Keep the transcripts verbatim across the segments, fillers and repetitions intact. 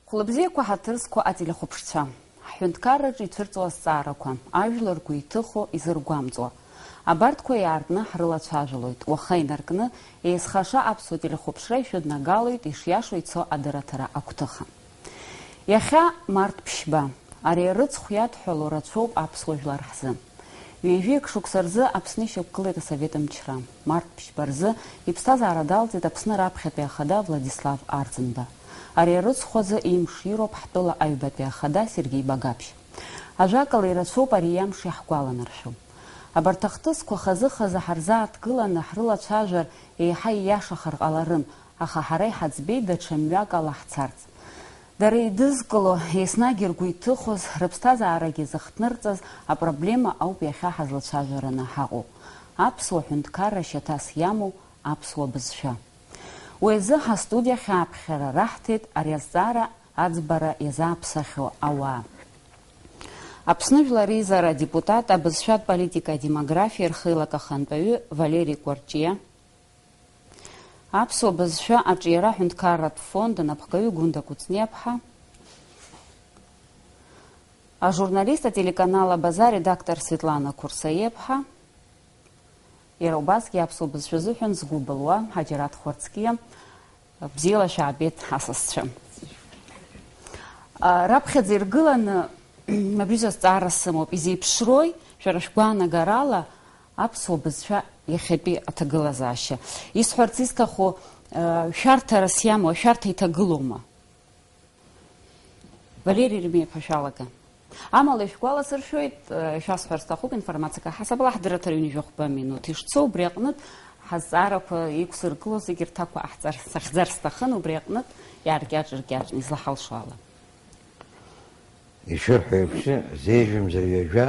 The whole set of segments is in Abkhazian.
Хәлыбзиақәа, ҳаҭыр зқәу ателехәаԥшцәа, ҳҳәынҭқарраҿы ицәырҵуа азҵаарақәа, ажәлар ргәы иҭыхо, изыргәамҵуа, абарҭқәа иаартны ҳрылацәажәалоит. Уаха инаркны еизхаша аԥсуа телехәаԥшра ишәыднагалоит ишиашоу ицо адырраҭара агәҭыха. Иахьа март ԥшьба. Ари арыцхә иадҳәало рацәоуп аԥсуа жәлар ҳзы. Ҩажәиак шықәса рзы Аԥсны ишьақәгылеит асовет мчра. Март ԥшьба рзы иԥсҭазаара далҵит Аԥсны раԥхьатәи ахада Владислав Арӡынба. Ари арыцхә азы имш ироуп ҳтәыла аҩбатәи ахада Сергеи Багаԥшь. Ажәакала, ирацәоуп ари иамш иаҳгәаланаршәо. Абарҭ ахҭысқәа хазы-хазы ҳарзааҭгыланы ҳрылацәажәар, еиҳа ииашахар ҟаларын, аха ҳара иҳаӡбеит даҽа мҩак ала ҳцарц. Дара еидызкыло, еснагь ргәы иҭыхоз, рыԥсҭазаарагьы зыхҭнырҵаз апроблема ауп иахьа ҳазлацәажәараны ҳаҟоу, аԥсуа ҳәынҭқарра шьаҭас иамоу аԥсуа бызшәа. Уи азы ҳастудиахь ааԥхьара раҳҭеит ари азҵаара аӡбара иазааԥсахьоу ауаа. Аԥсны Жәлар Реизара адепутат, абызшәатә политика, адемографиа рхеилак ахантәаҩы Валери Кәарҷиа, аԥсуа бызшәа аҿиара аҳәынҭқарратә фонд анапхгаҩы Гәында Кәыҵниаԥҳа, ажурналист, ателеканал Абаза редактор Светлана Қәырсаиаԥҳа, иара убасгьы аԥсуа бызшәа азыҳәан згәы былуа Ҳаџьараҭ Хәарцкиа, бзиала шәаабеит, асасцәа. А, раԥхьаӡа иргыланы, абри азҵаара сымоуп, изеиԥшрои, шәара шәгәаанагарала, аԥсуа бызшәа иахьатәи аҭагылазаашьа? Исҳәарц исҭаху, а, шәарҭарас иамоу, ашәарҭа иҭагылоума? Валери Ермеиаԥҳа, шәалага. Амала, ишәгәаласыршәоит, э, шәасҳәар сҭахуп, информациак ҳасабала ҳдырраҭара ҩажәи жәохәба минуҭ ишцо, убри аҟнытә ҳазҵаарақәа иқәсыргыло зегьы рҭакқәа ҟаҳҵар, сахьӡар сҭахын, убри аҟнытә иааркьаҿ-ркьаҿны излаҳалшо ала. Ишырҳәо еиԥш, зежәымзар ҩажәа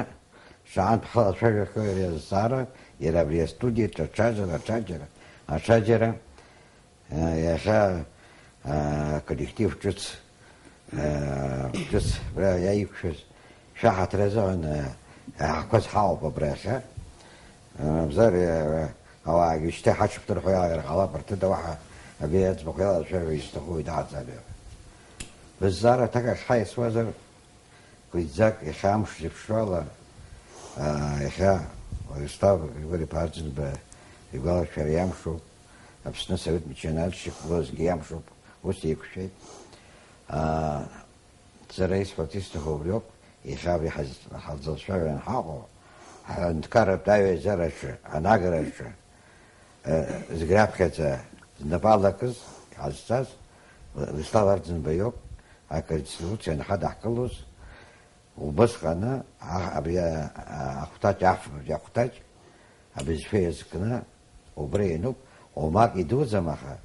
шаҟантә ҳалацәажәахьоу ари азҵаара, иара абри астудиаҿы аҽаџьара, аҽаџьара, аҽаџьара, Иахьа, аа, аколлектив ҿыц, аа, ҿыц абра иаиқәшәаз шәаҳаҭыр азыҳәан, аа, иаҳақәаз ҳауп абра иахьа. Мамзар, аа, ауаагьы шьҭа иҳаҽԥнырҳәо иалагар ҟалап, арҭыда уаҳа абри аӡбахә иалацәажәо изҭаху уаҩ дааӡам ҳәа. Бызҵаара аҭак ахь ҳаиасуазар, Кәиӡак, иахьа амш зеиԥшроу ала, аа, иахьа Владислав Григори-иԥа Арӡынба игәалашәара иамшуп, Аԥсны Асовет мчра аншьақәгылазгьы иамшуп, ус еиқәшәеит. Аа, сара исҳәарц исҭаху убриоуп, иахьа абри ҳаз-, ҳазлацәажәо анҳаҟоу, ҳҳәынҭқарратә аиҩызараҿы, анагараҿы, Зегь раԥхьаӡа знапы алакыз, иҟазҵаз, Владислав Арӡынба иоуп, аконституциа анҳадаҳкылоз, убысҟаны, а-, абри, а-, ахәҭаҷ, афбатәи ахәҭаҷ, абызшәа иазкны, убра иануп, омак идуӡам, аха,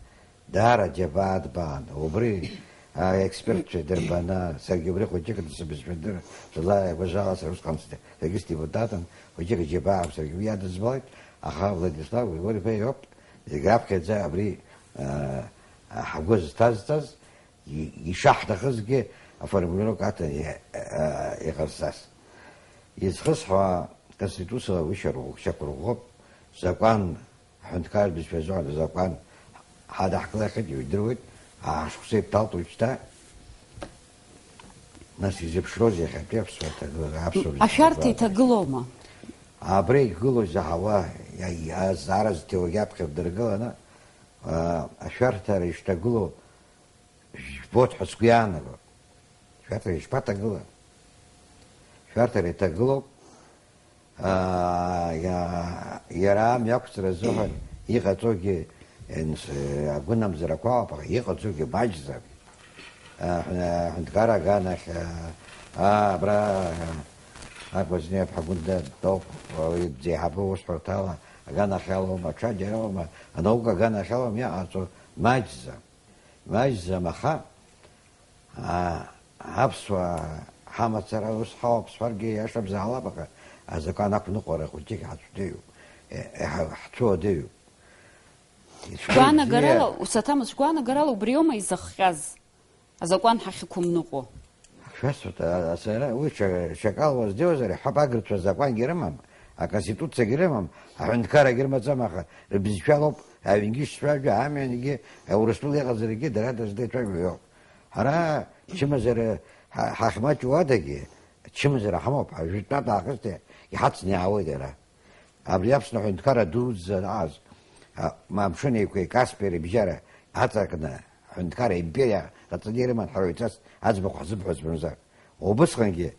даара џьабаа дбаан, убри, а, аекспертцәа дырбаны, саргьы убри хәыҷык сыбызшәа дыр-, сыла-, гәаҵәала сара усҟан сде-, саргьы сдепутатын, хәыҷык џьабаа, саргьы уи иадызбалеит, аха Владислав Григори-иԥа иоуп, Зегь раԥхьаӡа абри, а, ҳгәы зҭазҵаз, и-, ишаҳҭахызгьы аформулировка аҭан и-, а, иҟазҵаз. Изхысҳәаа, Конституциала уи шьақәырӷ-, шьақәырӷәӷәоуп, закәан, аҳәынҭқарратә бызшәа азыҳәан азакәан ҳадаҳкылахьеит, ижәдыруеит, аа шықәса иҭалт уажәшьҭа. Нас изеиԥшроузеи иахьатәи аԥсуа ҭагылазаашьа, аԥсуа бызшәа Ашәарҭа иҭагылоума? Абра игылоу изаҳауа, иа-, иа-, азҵаара зҭиуагьы аԥхьа дыргыланы, аа, ашәарҭара ишҭагылоу жәбоит ҳәа сгәы иаанагоит. Ашәарҭара ишԥаҭагыла? Ашәарҭара иҭагылоуп, аа, иа-, иара амҩақәҵара азыҳәан иҟаҵогьы, инс-, агәынамӡарақәа ауп, аха иҟаҵогьы маҷӡам. Аҳәынҭқар аганахь, аа, абра, аа, Агәазнеи Аԥҳагәында дтәоуп, уи дзеиҳабу аусҳәарҭала аганахьалоума, аҽаџьаралоума, анаука аганахьалоума иҟаҵо маҷӡам. Маҷӡам, аха, аа, аԥсуаа ҳамацара ус ҳауп сҳәаргьы иашамзаалап, аха азакәан ақәныҟәара хәыҷык ҳацәдаҩуп, е-, е-, ҳа-, ҳцәыуадаҩуп. Шәгәаанагарала, ус аҭамыз, шәгәаанагарала убриоума изыхҟьаз? Азакәан ҳахьықәымныҟәо. Шәасҳәоит, а, а, сара уи ҽа-, ҽакала уаздыруазар, иҳәап, агырцәа азакәангьы рымам, аконституциагьы рымам, аҳәынҭқаррагьы рымаӡам, аха рыбызшәа лоуп, аҩнгьы шцәажәо, амҩангьы, Урыстәыла иҟазаргьы дара дызлеицәажәо иоуп. Ҳара Чымазара ҳа-, ҳахьмаҷу адагьы, чымазара ҳамоуп, ҳа жәытәнатә аахысҭа иҳацны иаауеит ара. Абри Аԥсны аҳәынҭқарра дуӡӡа ааз, а, ма Амшын Еиқәеи Каспери бжьара аҵакны аҳәынҭқарра империа ҟаҵаны ирыман ҳара уаҩҵас аӡбахә ҳзыбҳәоз мамзар. Убысҟангьы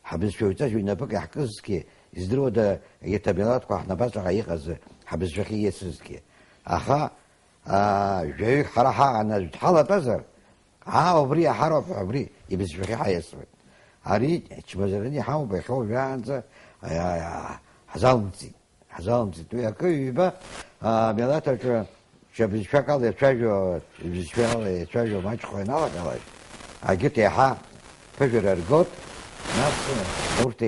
ҳабызшәа уаҩҵас ҩнапык иаҳкызҭгьы, издыруада, иаҭабиалатқәа ҳнапаҵаҟа иҟаз ҳабызшәахьы ииасызҭгьы. Аха, аа, жәаҩык ҳара ҳаҟан аӡә дҳалатәазар, аа, убри иаҳароуп ҳәа убри ибызшәахьы ҳаиасуеит. Ари чмазараны иҳамоуп иахьа уажәраанӡа, аа, ҳзалымҵит. Ҳзалымҵит. Уи акы ҩба, аа, милаҭ аҿы ҽа бызшәак ала иацәажәо, бызшәала иацәажәо маҷхо ианалагалак, егьырҭ еиҳа ԥыжәара ргоит, нас урҭ,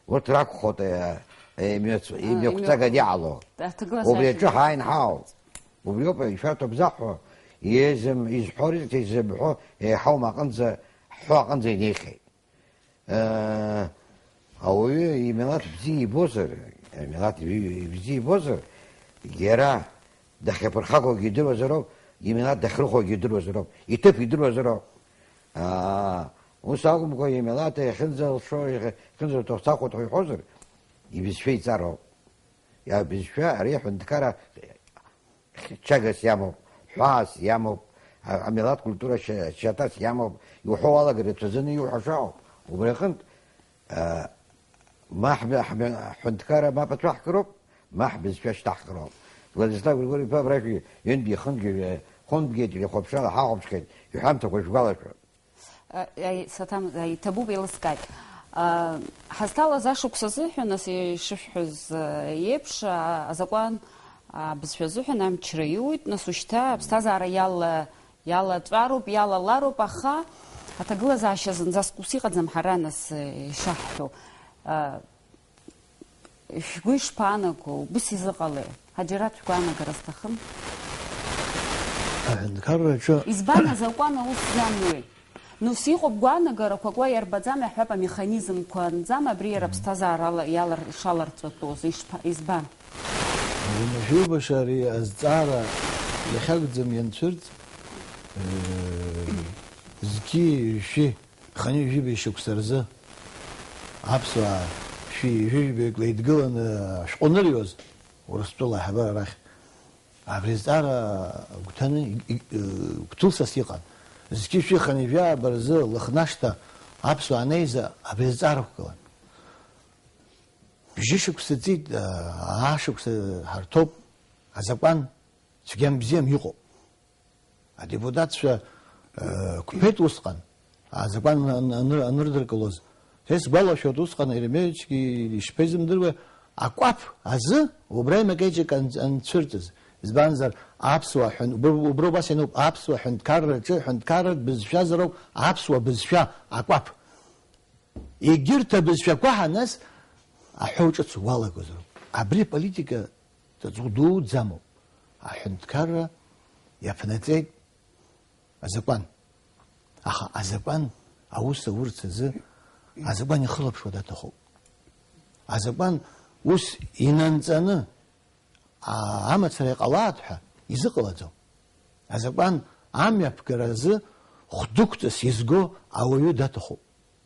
урҭ ракәхоит, е, имҩац-, А, имҩақәҵаганы имҩақәҵаганы. Иҟало. Аҭагылазаашьа. Убри аҿы ҳааин ҳаауп. Убриоуп ишәарҭоу бзаҳҳәо, изым-, изҳәо рзҭ изымҳәо еиҳаума аҟынӡа, ҳҳәо аҟынӡа инеихьеит. Э, ауаҩы имилаҭ бзиа ибозар, имилаҭ иб-, бзиа ибозар, иара дахьаԥырхагоугьы идыруазароуп, имилаҭ дахьрыхәогьы идыруазароуп, иҭыԥ идыруазароуп. Аа, ус акәымкәа, имилаҭ иахьынӡалшо, иахьынӡалҭаху сахәоит ҳәа иҳәозар, ибызшәа иҵароуп. Иара бызшәа ари аҳәынҭқарра х-, ччагас иамоуп, ҳәаас иамоуп, а-, амилаҭ культура шьа-, шьаҭас иамоуп, иуҳәо уалагар рацәаӡаны иуҳәаша ауп. Убри аҟынтә, а, ма ҳмҩа-, ҳмҩа-, ҳҳәынҭқарра мап ацәаҳкыроуп, ма ҳбызшәа шьҭаҳкыроуп. Владислав Григорьевич Павлович ҩынтәгьы хынтәгьы, хынтәгьы телехәаԥшрала ҳахәаԥшхьеит, иҳәамҭақәа шәгәалашәоит. Аи, саҭам-, аи, иҭабуп, еилыскааит. А, ҳазҭалаз ашықәс азыҳәан, нас ишышәҳәоз, а, еиԥш, а, азакәан, а, бызшәа азыҳәан амчра иуит, нас ушьҭа аԥсҭазаара иала-, иалаҵәароуп, иалалароуп, аха аҭагылазаашьа зынӡаск ус иҟаӡам ҳара, нас, э, ишаҳҳәо. А, Шәгәы ишԥаанаго, убыс изыҟалеи? Ҳаџьараҭ, шәгәаанагара сҭахым. Аҳәынҭқарраҿы Избан азакәан аус замуеи? Нас иҟоуп гәаанагарақәак уа иарбаӡам, иаҳҳәап, амеханизмқәа анӡам, абри иара аԥсҭазаарала иалар-, ишаларҵәатәоз, ишԥа-, избан? Уамашәа илбаша ари азҵаара иахьакәӡам ианцәырҵ, э, зқьи жәшәи Хынҩажәи жәибжь шықәса рзы аԥсуаа шәи жәижәбаҩык леидгыланы ашәҟәы анырҩуаз, Урыстәыла аиҳабыра рахь, абри азҵаара гәҭаны, и-, и-, гәҭылсас иҟан. Зқьи шәи хынҩажәи ааба рзы Лыхнашҭа аԥсуаа анеиза абри азҵаара ықәгылан. Бжьышықәса ҵит, аа шықәса ҳарҭоуп, азакәан цәгьам-бзиам иҟоуп. Адепутатцәа, э, қәԥеит усҟан, азакәан ан-, ан-, анырдыркылоз. Са исгәалашәоит усҟан Еремеевичгьы ишԥеизымдыруеи, акәаԥ азы убра имакеиҿык ан-, анцәырҵыз. Избанзар, аԥсуа ҳәын-, убра, убра убас иануп, аԥсуа ҳәынҭқарраҿы ҳәынҭқарратә бызшәазароуп аԥсуа бызшәа, акәаԥ. Егьырҭ абызшәақәа ҳанас аҳәоу ҿыц уалагозароуп. Абри аполитика ҵаҵӷә дуӡӡа амоуп. Аҳәынҭқарра иаԥнаҵеит азакәан. Аха азакәан аус аурц азы азакәан ихылаԥшуа даҭахуп. Азакәан ус инанҵаны, а-, амацара иҟалааит ҳәа изыҟалаӡом. Азакәан амҩаԥгара азы хәдықәҵас изго ауаҩы даҭахуп.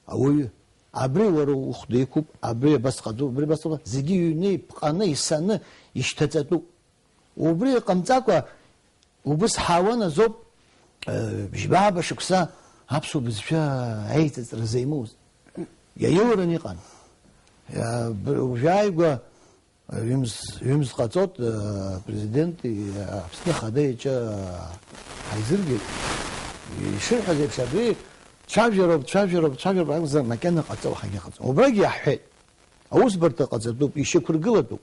Ауаҩы. Абри уара ухәда иқәуп, абри абас ҟаҵоуп, абри абас ҟаҵоуп, зегьы ҩны иԥҟаны, исаны, ишьҭаҵатәуп. Убри ҟамҵакәа, убыс ҳаауан азоуп, э, бжьба-ааба шықәса аԥсуа бызшәа аиҵыҵра зеимоуз. Иаиуран иҟан. Иа-, б-, уажәааигәа, э, ҩымз, ҩымз ҟаҵоит, э, апрезидент, и-, Аԥсны Ахада иҿы, э, ҳаизыргеит. Ишырҳәаз еиԥш, абри цәажәароуп, цәажәароуп, цәажәароуп акәзар, макьана ҟаҵоу ҳагьыҟаҵом. Убрагьы иаҳҳәеит. Аусбарҭа ҟаҵатәуп, ишьақәыргылатәуп.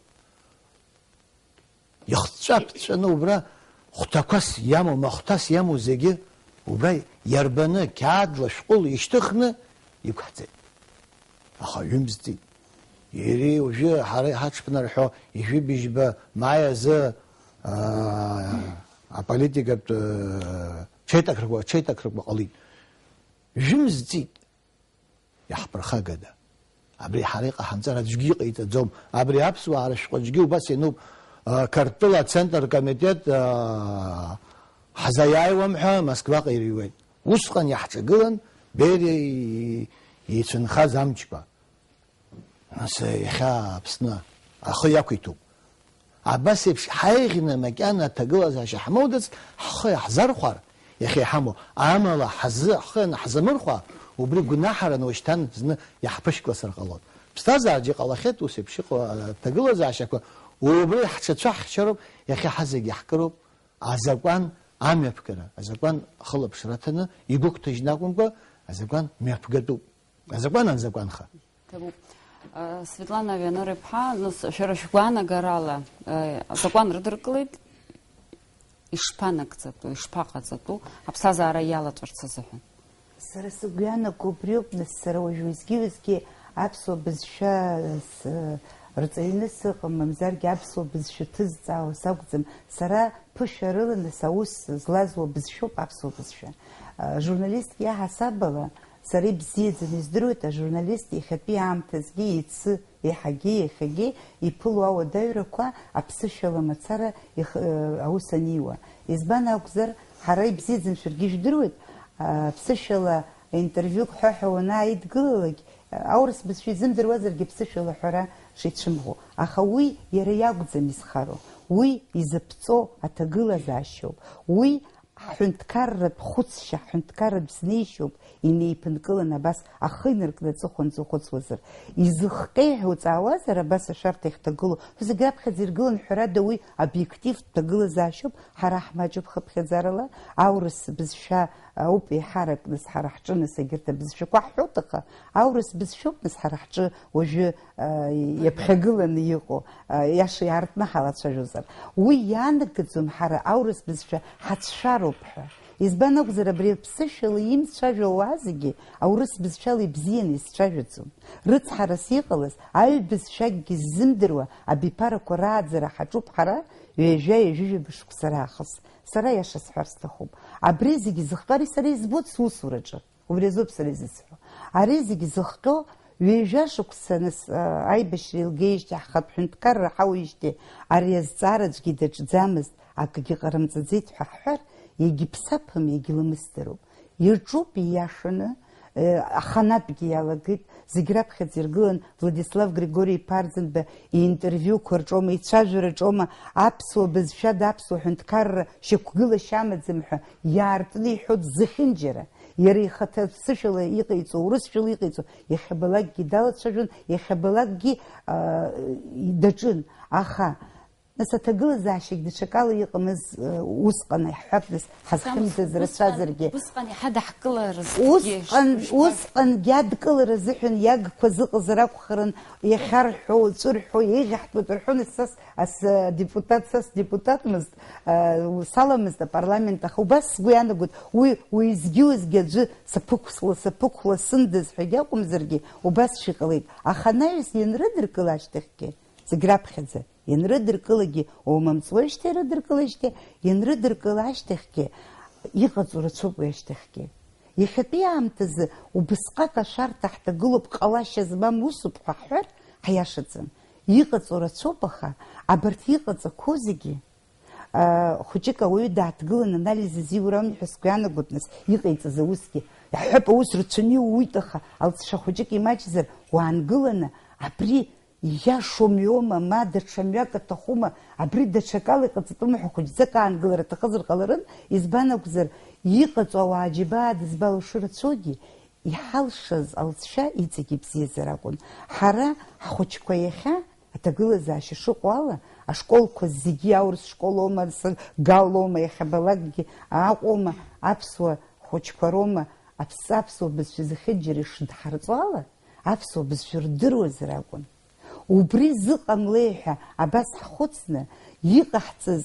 Ихҵәа-ԥҵәаны убра хәҭақәас иамоу, махәҭас иамоу зегьы убра иарбаны, қьаадла шәҟәыла ишьҭыхны иқәҳҵеит. Аха ҩымз ҵит. Иара уажәы ҳара иҳаҽԥнарҳәо ижәибжьба маи азы, аа, аполитикатә, аа, ҽеиҭакрақәа, ҽеиҭакрақәа ҟалеит. Ҩымз ҵит. Иаҳԥырхагада? Абри ҳара иҟаҳамҵар аӡәгьы иҟаиҵаӡом. Абри аԥсуаа рышәҟәы аӡәгьы убас иануп, а, Қырҭтәыла ацентр комитет, а, ҳзаиааиуам ҳәа Москваҟа ирыҩуеит. Усҟан иаҳҿагылан, Бериа и-, ицәынхаз амчқәа. Нас иахьа Аԥсны ахы иақәиҭуп. Абас еиԥш ҳаиӷьны макьана аҭагылазаашьа ҳмоуӡацт, ҳхы иаҳзархәар, иахьа иҳамоу, амала ҳзы ҳхы анаҳзамырхәа, убри гәнаҳараны уашьҭан зны иаҳԥышәкласыр ҟалон. Ԥсҭазаараҿ иҟалахьеит ус еиԥш иҟоу аҭагылазаашьақәа, убри ҳҽацәаҳхьчароуп, иахьа ҳазегь иаҳкыроуп азакәан амҩаԥгара, азакәан ахылаԥшра аҭаны, игәыгәҭажьны акәымкәа, азакәан мҩаԥгатәуп. Азакәан анзакәанха. Ҭабуп. Э, Светлана Вианор-иԥҳа, нас, шәара шәгәаанагарала, э, азакәан рыдыркылеит, ишԥанагӡатәу, ишԥаҟаҵатәу, аԥсҭазаара иалаҵәарц азыҳәан? Сара сыгәы ианаго убриоуп, нас, сара уажә уеизгьы-уеизгьы аԥсуа бызшәа, с-, рҵаҩны сыҟам, мамзаргьы аԥсуа бызшәа ҭызҵаауа сакәӡам. Сара ԥышәарыла, нас, аус злаз уа бызшәоуп, аԥсуа бызшәа. Э, журналистк иаҳасабала, сара ибзиаӡаны издыруеит ажурналист иахьатәи аамҭазгьы, иацы, еиҳагьы, иахьагьы иԥыло ауадаҩрақәа аԥсышәала мацара их-, э, аус аниуа. Избан акәзар, ҳара ибзиаӡаны шәаргьы ижәдыруеит, а, ԥсышәала интервиук ҳәа-ҳәа уанааидгылалак, аурыс бызшәа изымдыруазаргьы ԥсышәала ҳәара шицәымӷу. Аха уи иара иакәӡам изхароу, уи изыԥҵоу аҭагылазаашьоуп, уи ҳҳәынҭқарратә хәыцшьа, ҳҳәынҭқарратә знеишьоуп инеиԥынкыланы абас ахы инаркны аҵыхәанӡа ухәыцуазар. Изыхҟьеи ҳәа уҵаауазар, абас ашәарҭа иахьҭагылоу, зегь раԥхьаӡа иргылан, ҳәарада, уи обиективтә ҭагылазаашьоуп, ҳара ҳмаҷуп хыԥхьаӡарала, аурыс бызшәа ауп еиҳарак, нас, ҳара ҳҿы, нас, егьырҭ абызшәақәа ҳҳәоит, аха аурыс бызшәоуп, нас, ҳара ҳҿы уажәы а, иаԥхьагыланы иҟоу, а, иаша иаартны ҳалацәажәозар. Уи иаанагаӡом ҳара аурыс бызшәа ҳацәшәароуп ҳәа. Избан акәзар, абри аԥсышәала имцәажәо ауаа зегьы аурыс бызшәала ибзианы изцәажәаӡом. Рыцҳарас иҟалаз, аҩ бызшәакгьы ззымдыруа абиԥарақәа рааӡара ҳаҿуп ҳара ҩажәа-ҩажәижәаба шықәса раахыс. Сара аиаша сҳәар сҭахуп. Абри зегьы зыхҟьари сара избоит сусураҿы. Убри азоуп сара изысҳәо. Ари зегь зыхҟьо ҩажәа шықәса, нас, а, аибашьра еилгеижьҭеи ҳхатә ҳәынҭқарра ҳауижьҭеи ари азҵаара аӡәгьы даҿӡамызт, акгьы ҟарымҵаӡеит ҳәа ҳҳәар, иагьыԥсаԥым, иагьламысдароуп. Иаҿуп ииашаны, э, аханатәгьы иалагеит, зегь раԥхьаӡа иргылан Владислав Григори-иԥа Арӡынба иинтервиуқәа рҿоума, ицәажәараҿоума, аԥсуа бызшәада аԥсуа ҳәынҭқарра шьақәгылашьа амаӡам ҳәа иаартны иҳәоит зехьынџьара. Иара ихаҭа ԥсышәала иҟаиҵо, урысшәала иҟаиҵо, иахьабалакгьы далацәажәон, иахьабалакгьы, аа, даҿын. Аха, нас, аҭагылазаашьагь даҽакала иҟамыз, э, усҟан иаҳҳәап, нас, ҳазхьымӡаз рацәазаргьы. Усҟан иаҳа даҳкыларызҭгьы. Усҟан, ишԥа- усҟангьы адкылара азыҳәан иагқәа зыҟазар акәхарын, иахьарҳәо, уаҵәы рҳәо, еиӷьаҳтәуеит рҳәон, нас, сас, ас, э, депутат, сас депутатмызт, э, саламызт апарламент, аха убас сгәы иаанагоит, уи уеизгьы-уеизгьы аӡәы саԥықәсла, саԥықәласындаз ҳәагьы акәымзаргьы, убасшәа иҟалеит. Аха анаҩс ианрыдыркыла ашьҭахьгьы, зегь раԥхьаӡа, ианрыдыркылагьы, умамҵуеижьҭеи ирыдыркылеижьҭеи, ианрыдыркыла ашьҭахьгьы, иҟаҵо рацәоуп уи ашьҭахьгьы. Иахьатәи аамҭазы убысҟак ашәарҭа ҳҭагылоуп, ҟалашьа змам усуп ҳәа ҳҳәар, ҳаиашаӡам. Иҟаҵо рацәоуп, аха абарҭ иҟаҵақәоу зегьы, а, хәыҷык ауаҩы дааҭгылан анализ азиура ауми ҳәа сгәы иаанагоит, нас, иҟаиҵаз аусгьы. Иаҳҳәап, аус рацәаны иууит, аха алҵшәа хәыҷык имаҷзар, уаангыланы, абри ииашоу мҩоума, ма даҽа мҩак аҭахума, абри даҽакала иҟаҵатәума ҳәа хәыҷӡак аангылара аҭахызар ҟаларын, избан акәзар, иҟаҵоу ауаа џьабаа дызбалшо рацәоугьы, иҳалшаз алҵшәа иҵегь ибзиазар акәын. Ҳара ҳхәыҷқәа иахьа, аҭагылазаашьа шыҟоу ала, ашколқәа зегьы аурыс школоума, с-, галоума, иахьабалакгьы Аҟәоума, аԥсуа хәыҷқәа роума, аԥсҵа аԥсуа бызшәа зехьынџьара ишыдҳарҵо ала, аԥсуа бызшәа рдыруазар акәын. Убри зыҟамлеи ҳәа абас ҳхәыцны, иҟаҳҵаз,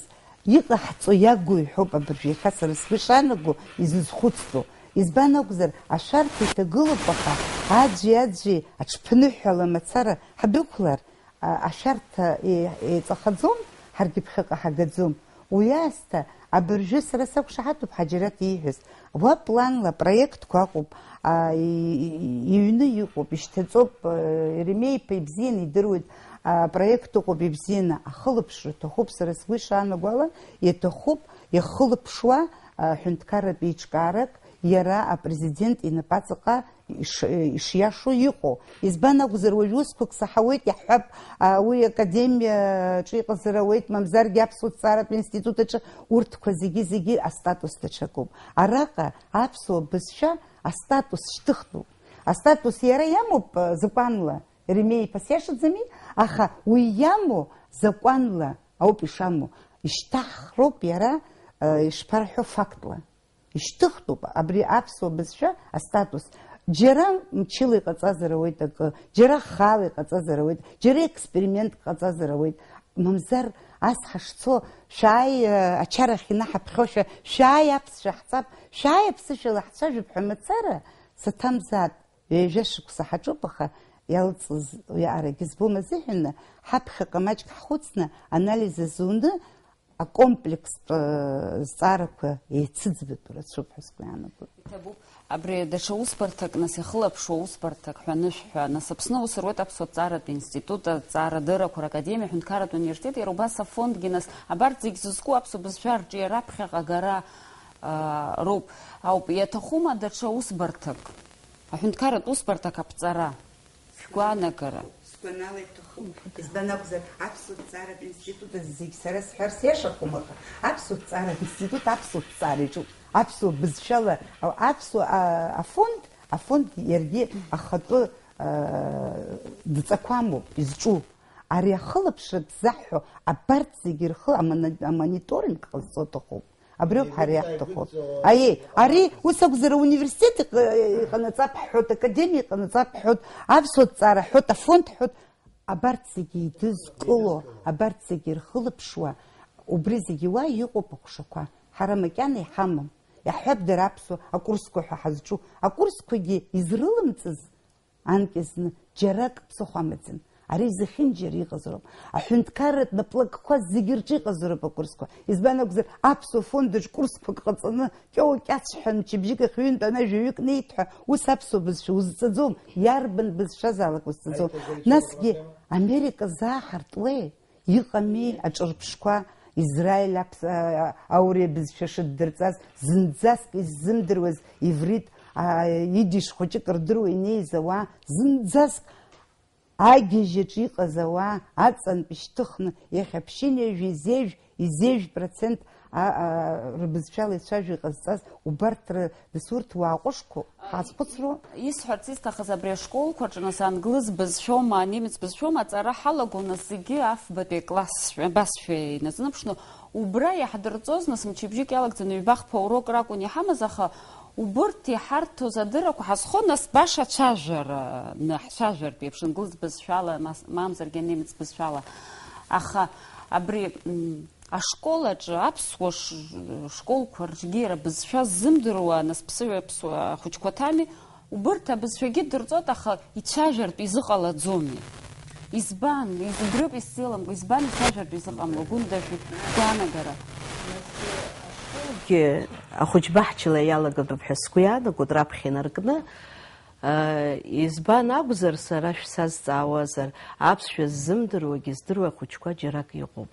иҟаҳҵо иагу иҳәоуп абыржәы иахьа сара сгәы ишаанаго изызхәыцтәу. Избан акәзар, ашәарҭа иҭагылоуп, аха аӡәи-аӡәи аҽԥныҳәала мацара ҳдәықәлар, а-, ашәарҭа е-, еиҵахаӡом, ҳаргьы ԥхьаҟа ҳагаӡом. Уи аасҭа, абыржәы сара сақәшаҳаҭуп Ҳаџьараҭ ииҳәаз. Уа планла апроектқәа ыҟоуп, а, и-, и-, иҩны иҟоуп, ишьҭаҵоуп, э, Еремеи-иԥа ибзианы идыруеит, а, апроект ыҟоуп ибзианы, ахылаԥшра аҭахуп, сара сгәы ишаанаго ала, иаҭахуп, иахылаԥшуа, а, ҳәынҭқарратә еиҿкаарак, Иара апрезидент инапаҵаҟа иш-, ишиашоу иҟоу. Избан акәзар, уажә усқәак саҳауеит, иаҳҳәап, а, уи академиаҿы иҟазар ауеит, мамзаргьы аԥсуа ҭҵааратә институт аҿы, урҭқәа зегьы-зегьы астатус даҽакуп. Араҟа аԥсуа бызшәа астатус шьҭыхтәуп. Астатус иара иамоуп, а, закәанла, Ремеи иԥа сиашаӡами, аха уи иамоу закәанла ауп ишамоу. Ишьҭаҳхроуп иара, а, ишԥарҳәо, фактла. Ишьҭыхтәуп абри аԥсуа бызшәа астатус. Џьара мчыла иҟаҵазар ауеит акы, џьара хаала иҟаҵазар ауеит, џьара експериментк ҟаҵазар ауеит. Мамзар, ас ҳашцо, шәааи, э, ачарахь инаҳаԥхьошәа, шәааи аԥсшәа ҳҵап, шәааи аԥсышәала ҳцәажәап ҳәа мацара, саҭамзаат, ҩажәа шықәса ҳаҿуп, аха иалҵыз уиаҟарагьы збом азыҳәан, ҳаԥхьаҟа маҷк ҳхәыцны, анализ азуны, акомплекстә, э, зҵаарақәа еицыӡбатәу рацәоуп ҳәа сгәы иаанагоит. Иҭабуп. Абри даҽа усбарҭак, нас, иахылаԥшуа усбарҭак ҳәа анышәҳәа, нас, Аԥсны аус руеит Аԥсуа ҭҵааратә институт, аҭҵаарадыррақәа ракадемиа, аҳәынҭқарратә университет, иара убас афондгьы, нас, абарҭ зегь зызку аԥсуа бызшәа арҿиара, аԥхьаҟа агара, а, роуп. Ауп, иаҭахума даҽа усбарҭак, аҳәынҭқарратә усбарҭак аԥҵара? Шәгәаанагара. Сгәанала иҭахым. Избан акәзар, аԥсуа ҭҵааратә институт азы зегь сара сҳәар сиашахом, аха аԥсуа ҭҵааратә институт аԥсуа ҭҵаара иҿуп. Аԥсуа бызшәала, а, аԥсуа, а, афонд, афонд иаргьы ахатәы, а, дҵақәа амоуп изҿу. Ари ахылаԥшра дзаҳҳәо абарҭ зегьы рхы амана-, амониторинг ҟазҵо дыҟоуп. Абриоуп ҳара иаҳҭаху. Аиеи, ари ус акәзар, ауниверситет иҟ-, иҟанаҵап ҳҳәоит, академиа иҟанаҵап ҳҳәоит, аԥсуа ҭҵаара ҳҳәоит, афонд ҳҳәоит, абарҭ зегьы еидызкыло, абарҭ зегьы ирхылаԥшуа, убри зегьы уа иҟоуп аҟәшақәа. Ҳара макьана иҳамам. Иаҳҳәап, дара аԥсуа акурсқәа ҳәа ҳазҿу, акурсқәагьы изрылымҵыз анкьа зны џьарак ԥсыхәа амаӡам. Ари зехьынџьара иҟазароуп. Аҳәынҭқарратә наплакқәа зегьы рҿы иҟазароуп акурсқәа. Избан акәзар, аԥсуа фонд аҿы курсқәак ҟаҵаны, кьоу кьацәҳәа мчыбжьык ахь ҩынтә ана жәаҩык неит ҳәа, ус аԥсуа бызшәа узҵаӡом, иарбан бызшәазаалак узҵаӡом. Насгьы Америка зааҳартуеи? Иҟами аҿырԥшқәа, Израиль аԥс-, а, ауриа бызшәа шыддырҵаз, зынӡаск иззымдыруаз иврит, а, идиш хәыҷык рдыруа инеиз ауаа, зынӡаск агьежь аҿы иҟаз ауаа аҵантә ишьҭыхны, иахьа ԥшьынҩажәи зежә, изежә процент, а, а, рбызшәала ицәажәо иҟазҵаз убарҭ р-, Дасу, урҭ уаа ҟәышқәоуп, ҳазхәыцроу. Исҳәарц исҭахыз, абри ашколқәа рҿы, нас, англыз бызшәоума, анемец бызшәоума аҵара ҳалагон, нас, зегьы афбатәи акласс, абасшәа инаҵныԥшны, убра иаҳдырҵоз, нас, мчыбжьык иалагӡаны ҩба-хԥа урок ракәын иҳамаз, аха убырҭ иҳарҭоз адыррақәа ҳазхон, нас, баша ацәажәара, ны ҳцәажәартә еиԥш, англыз бызшәала, мас-, мамзаргьы анемец бызшәала. Аха абри, м, Ашкол аҿы аԥсуа ш-, школқәа рҿгьы иара бызшәа ззымдыруа, нас ԥсыҩ аԥсуа ахәыҷқәа ҭами, убырҭ абызшәагьы дырҵоит, аха ицәажәартә изыҟалаӡомеи? Избан? Из-, убриоуп исзеиламго, избан ицәажәартә изыҟамло, Гәында, шәгәаанагара? Гьы, ахәыҷбаҳчала иалагатәуп ҳәа сгәы иаанагоит, раԥхьа инаркны. Э, избан акәзар, сара шәсазҵаауазар, аԥсшәа ззымдыруагьы здыруа ахәыҷқәа џьарак иҟоуп.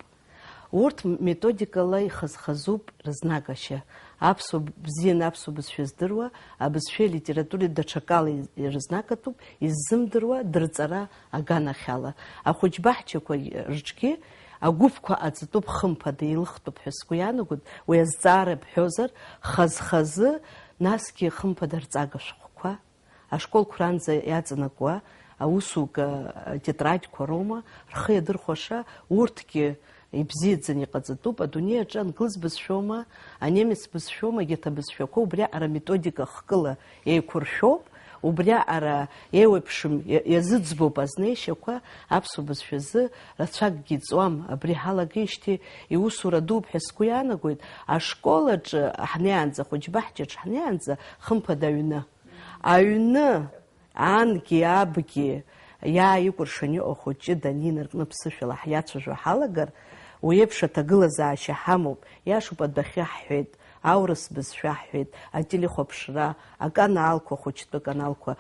Урҭ методикала ихаз-хазуп рызнагашьа. Аԥсуа б-, бзианы аԥсуа бызшәа здыруа, абызшәеи алитературеи даҽакала и-, ирызнагатәуп, иззымдыруа дырҵара аганахьала. Ахәыҷбаҳчақәа рҿгьы агәыԥқәа ҟаҵатәуп, хымԥада, еилыхтәуп ҳәа сгәы иаанагоит, уи азҵаара бҳәозар, хаз-хазы, насгьы, хымԥада, рҵага шәҟәқәа. Ашколқәа ранӡа иаҵанакуа аусуга атетрадқәа роума рхы иадырхәаша, урҭгьы ибзиаӡаны иҟаҵатәуп. Адунеи аҿы англыз бызшәоума, анемец бызшәоума, егьырҭ абызшәақәа убриаҟара методика хкыла еиқәыршәоуп, убриаҟара еиуеиԥшым, иа-, иазыӡбоуп азнеишьақәа, аԥсуа бызшәазы рацәакгьы иҵуам. Абри ҳалагеижьҭеи иусура дууп ҳәа сгәы иаанагоит. Ашкол аҿы ҳнеиаанӡа, ахәыҷбаҳчаҿ ҳнеиаанӡа, хымԥада, аҩны. Аҩны ангьы абгьы иааикәыршан иҟоу ахәыҷы данинаркны ԥсышәала ҳиацәажәо ҳалагар, уи еиԥш аҭагылазаашьа ҳамоуп, иашоуп, адәахьы ҳҳәеит, аурыс бызшәа ҳҳәеит, ателехәаԥшра, аканалқәа, хәыҷтәы каналқәа,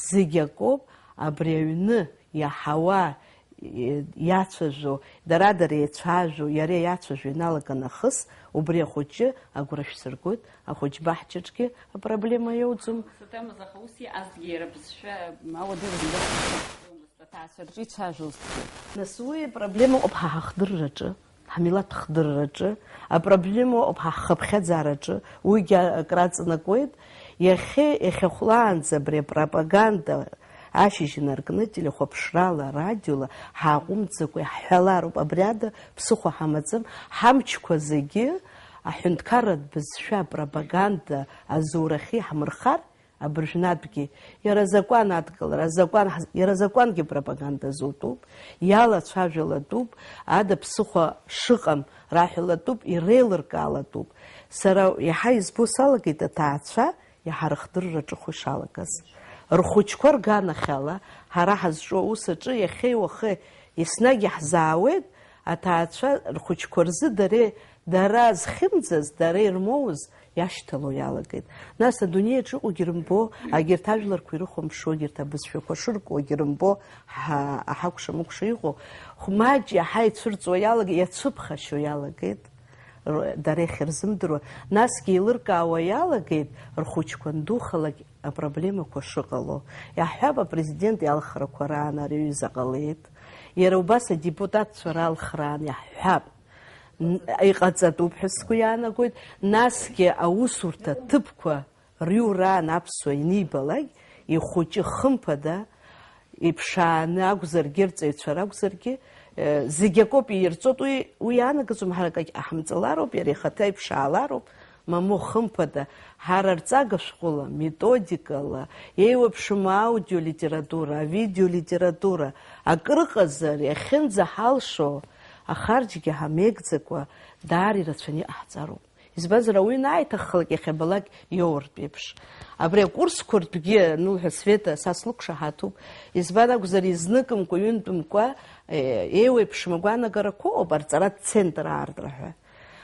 зегь акоуп, абри аҩны иаҳауа иацәажәо, дара-дара еицәажәо, иара иацәажәо ианалага нахыс, убри ахәыҷы агәра шәсыргоит, ахәыҷ баҳчаҿгьы апроблема иоуӡом. Сатемыз аха ус иҟазҭгьы иара бызшәа ауадаҩра зынӡа сзымдыруамызт, аҭаацәа рҿы ицәажәозҭгьы. Нас уи апроблема ыҟоуп ҳа ҳахдырраҿы, ҳмилаҭ хдырраҿы, апроблема ыҟоуп ҳа ҳхыԥхьаӡараҿы, уигьы акраҵанакуеит. Иахьа, иахьахәлаанӡа абри апропаганда ашьыжь инаркны, телехәаԥшрала, радиола ҳааҟәымҵӡакәа иаҳҳәалароуп, абри ада ԥсыхәа ҳамаӡам, ҳамчқәа зегьы аҳәынҭқарратә бызшәа апропаганда азурахьы иаҳмырхар, абыржәнатәгьы, иара азакәан адкылара, азакәан ҳз-, иара азакәангьы пропаганда азутәуп, иалацәажәалатәуп, ада ԥсыхәа шыҟам раҳәалатәуп, иреилыркаалатәуп. Сара иаҳа избо салагеит аҭаацәа, иаҳа рыхдырра ҿыхо ишалагаз. Рхәыҷқәа рганахьала, ҳара ҳазҿу аус аҿы иахьеи уахеи еснагь иаҳзаауеит, аҭаацәа рхәыҷқәа рзы дареи, дара зхьымӡаз, дара ирмоуз иашьҭало иалагеит. Нас адунеи аҿы иҟоугьы рымбо, агьырҭ ажәларқәа ирыхәамԥшуа, агьырҭ абызшәақәа шыркуагьы рымбо, ҳа-, аҳакәша-мыкәша иҟоу, хә-, маҷ иаҳа ицәырҵуа иалагеит, иацәыԥхашьо иалагеит. Р-, дара иахьырзымдыруа, насгьы еилыркаауа иалагеит, рхәыҷқәа андухалак апроблемақәа шыҟало. Иаҳҳәап, апрезидент иалхрақәа раан ари аҩыза ҟалеит. Иара убас адепутатцәа ралхраан иаҳҳәап. Н-, иҟаҵатәуп ҳәа сгәы иаанагоит. Насгьы аусурҭа ҭыԥқәа рыҩраан аԥсуа ианибалак, ихәыҷы хымԥада, иԥшааны акәзаргьы, рҵаҩцәа ракәзаргьы, э, зегь акоуп иирҵоит, уи, уи иаанагаӡом, ҳара акагь ҟаҳамҵалароуп, иара ихаҭа иԥшаалароуп, мамоу, хымԥада, ҳара рҵага шәҟәыла, методикала, еиуеиԥшым аудиолитература, авидеолитература, акры ыҟазар, иахьынӡаҳалшо, ахарџьгьы ҳамеигӡакәа, даара ирацәаны иҟаҳҵароуп. Избанзар, ауаҩы ианааиҭаххалак иахьабалак иоуртә еиԥш. Абри акурсқәа ртәгьы анылҳәа, Света, са слықәшаҳаҭуп. Избан акәзар, изныкымкәа, ҩынтәымкәа, е, еиуеиԥшым агәаанагарақәа ыҟоуп, арҵаратә центр аартра ҳәа.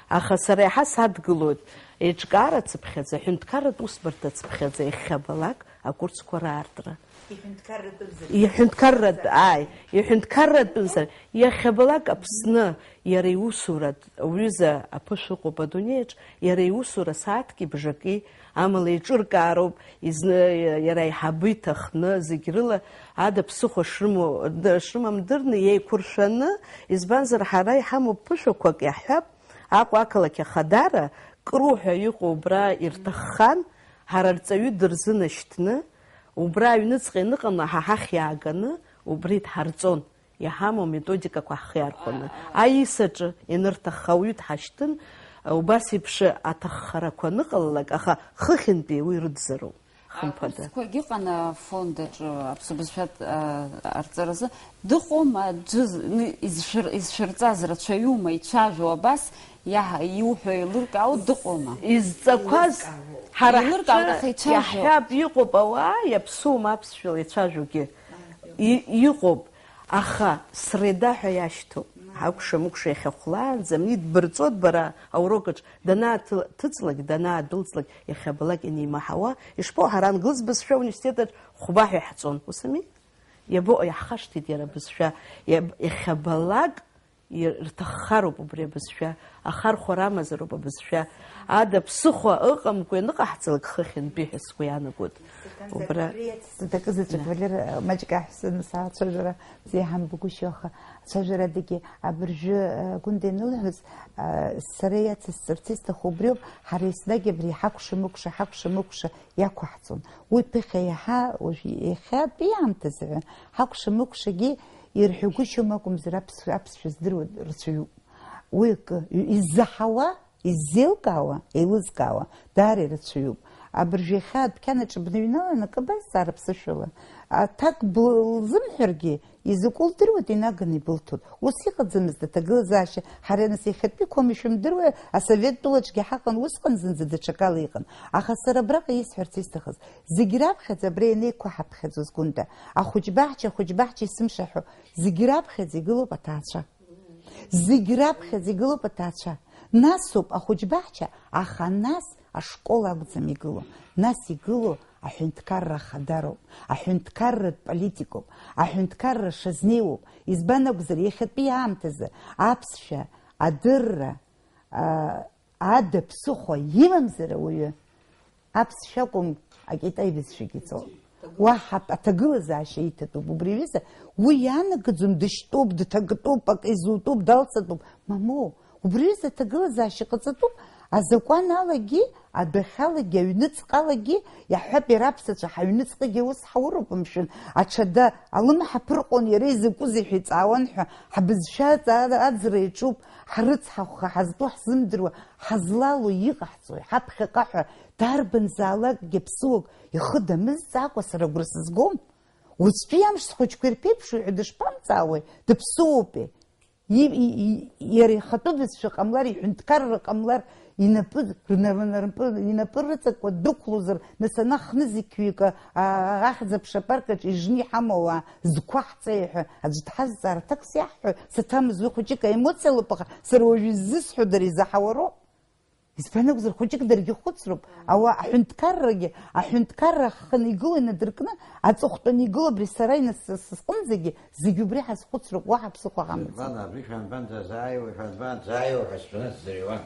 Аха сара иаҳа садгылоит еиҿкаара цыԥхьаӡа, аҳәынҭқарратә усбарҭа цыԥхьаӡа иахьабалак акурсқәа раартра. Иҳәынҭқарратәымзар. Иҳәынҭқарратә, ааи, иҳәынҭқарратәымзар. Иахьабалак Аԥсны иара иусура, уҩыза аԥышәа ыҟоуп адунеиаҿ, иара иусура сааҭки бжаки амала еиҿыркаароуп, изны иара аиҳабы иҭахны, зегь рыла ада ԥсыхәа шрымоу, д-, шрымам дырны, еиқәыршәаны, избанзар, ҳара иҳамоу ԥышәақәак иаҳҳәап, Аҟәа ақалақь Ахадара, Круҳәа иҟоу убра ирҭаххан, ҳара рҵаҩы дырзынашьҭны, убра аҩныҵҟа ианыҟамла ҳа ҳахь иааганы, убри дҳарҵон, иҳамоу аметодикақәа ҳхы иархәаны. Аисаҿы ианырҭахха ауаҩы дҳашьҭын, убас еиԥш аҭаххарақәа аныҟалалак, аха хыхьынтәи уи рыдзароуп, хымԥада. Акурсқәагьы ыҟан афонд аҿы аԥсуа бызшәа, а, арҵаразы. Дыҟоума аӡәы з-, ны изшәыр-, изшәырҵаз рацәаҩума, ицәажәо абас, иаҳ-, иуҳәо еилыркаау дыҟоума? Изҵақәаз ҳара ҳҿы иаҳҳәап, иҟоуп ауаа, иаԥсуам аԥсшәала ицәажәогьы. И-, иҟоуп, аха среда ҳәа иашьҭоуп. Акәша-мыкәша иахьа хәлаанӡа, амни дбырҵот бара аурокаҿ, данааҭы-, ҭыҵлак, данаадәылҵлак, иахьабалак ианимаҳауа, ишԥоу, ҳара англыз бызшәа ауниверситет аҿ хәба ҳәа иаҳҵон, ус ами? Иабо-, иаҳхашҭит иара абызшәа, иаб-, иахьабалак ир-, рҭаххароуп убри абызшәа, ахархәара амазароуп абызшәа. Ада ԥсыхәа ыҟамкәа ианыҟаҳҵалак хыхьынтәи ҳәа сгәы иаанагоит. Убра. Сҭакызаҵәык, да. Валера, маҷк аҳәса, нас ацәажәара бзиа ҳамбагәышьо, аха ацәажәарадагьы абыржәы, э, Гәында ианылҳәоз, э, сара иацысҵарц исҭаху убриоуп, ҳара еснагь абри ҳакәша-мыкәша, ҳакәша-мыкәша иақәаҳҵон. Уи ԥыхьа иаҳа, уажә иахьатәи аамҭазы ҳәа, ҳакәша-мыкәшагьы ирҳәагәышьом акәымзар, аԥс-, аԥсшәа здыруа рацәаҩуп. Уи акы, иззаҳауа, иззеилкаауа, еилызкаауа, даара ирацәаҩуп. Абыржә иахьа адәқьан аҿы бныҩналан, акы базҵаар аԥсышәала. Аҭак бл-, лзымҳәаргьы, изакәу лдыруеит, инаганы ибылҭоит. Ус иҟаӡамызт аҭагылазаашьа. Ҳара нас иахьатәиқәоума ишәымдыруеи, асовет тәылаҿгьы ҳаҟан усҟан зынӡа даҽакала иҟан. Аха сара абраҟа исҳәарц исҭахыз, зегь раԥхьаӡа абра ианеиқәаҳаԥхьаӡоз Гәында, ахәыҷбаҳча, ахәыҷбаҳча исымшаҳәо, зегь раԥхьаӡа игылоуп аҭаацәа. Зегь раԥхьаӡа игылоуп аҭаацәа. Насоуп ахәыҷбаҳча, аха нас ашкол акәӡам игылоу. Нас игылоу Аҳәынҭқарра хадароуп, аҳәынҭқарратә политикоуп, аҳәынҭқарра шазнеиуоуп. Избан акәзар, иахьатәи аамҭазы аԥсшәа адырра, а, ада ԥсыхәа имамзар ауаҩы, аԥсшәа акәым, акитай бызшәагьы ҵоуп. Уаҳа аҭагылазаашьа иҭатәуп. Убри аҩыза уи иаанагаӡом, дышьтәуп, дҭактәуп, акы изутәуп, далцатәуп. Мамоу, убри аҩыза аҭагылазаашьа ҟаҵатәуп, азакәан алагьы, адәахьалагьы, аҩныҵҟалагьы, иаҳҳәап, иара аԥсацәа ҳаҩныҵҟагьы ус ҳауроуп, мшәан, аҽада алымҳа ԥырҟон, иара изакәызеи ҳәа иҵаауан ҳәа, ҳбызшәа аҵа-, аӡра иаҿуп, ҳрыцҳахәха, ҳазтәу ҳзымдыруа, ҳазлало иҟаҳҵои, ҳаԥхьаҟа ҳәа дарбанзаалакгьы ԥсыуак ихы дамызҵаакәа сара агәра сызгом. Уаҵәтәи амш схәыҷқәа ирԥеиԥшу ҳәа дышԥамҵаауеи, дыԥсуоупеи? И-, и-, и-, иара ихатәы бызшәа ҟамлар, иҳәынҭқарра ҟамлар, инапы рнарнарпы-, инапы рыҵакқәа дықәлозар, нас ана хнызқьҩык, а, ахьӡ-аԥша апарк аҿы ижны иҳамоу ауаа зқәаҳҵеи ҳәа аӡә дҳазҵаар, аҭак сиаҳҳәои, саҭамыз, уи хәыҷык аемоциа лоуп, аха сара уажәы иззысҳәо дара изаҳауароуп. Избан акәзар, хәыҷык даргьы хәыцроуп. Ауаа аҳәынҭқаррагьы, аҳәынҭқарра ахы игылоу инадыркны, аҵыхәтәаны игылоу абри сара инас-, сысҟынӡагьы зегьы убри ҳазхәыцроуп, уаҳа ԥсыхәа ҳамаӡам. Шәанбан, абри шәанбанӡазааиуеи, шәанбанӡааиуеи ҳәа сбаны сзыҩуан.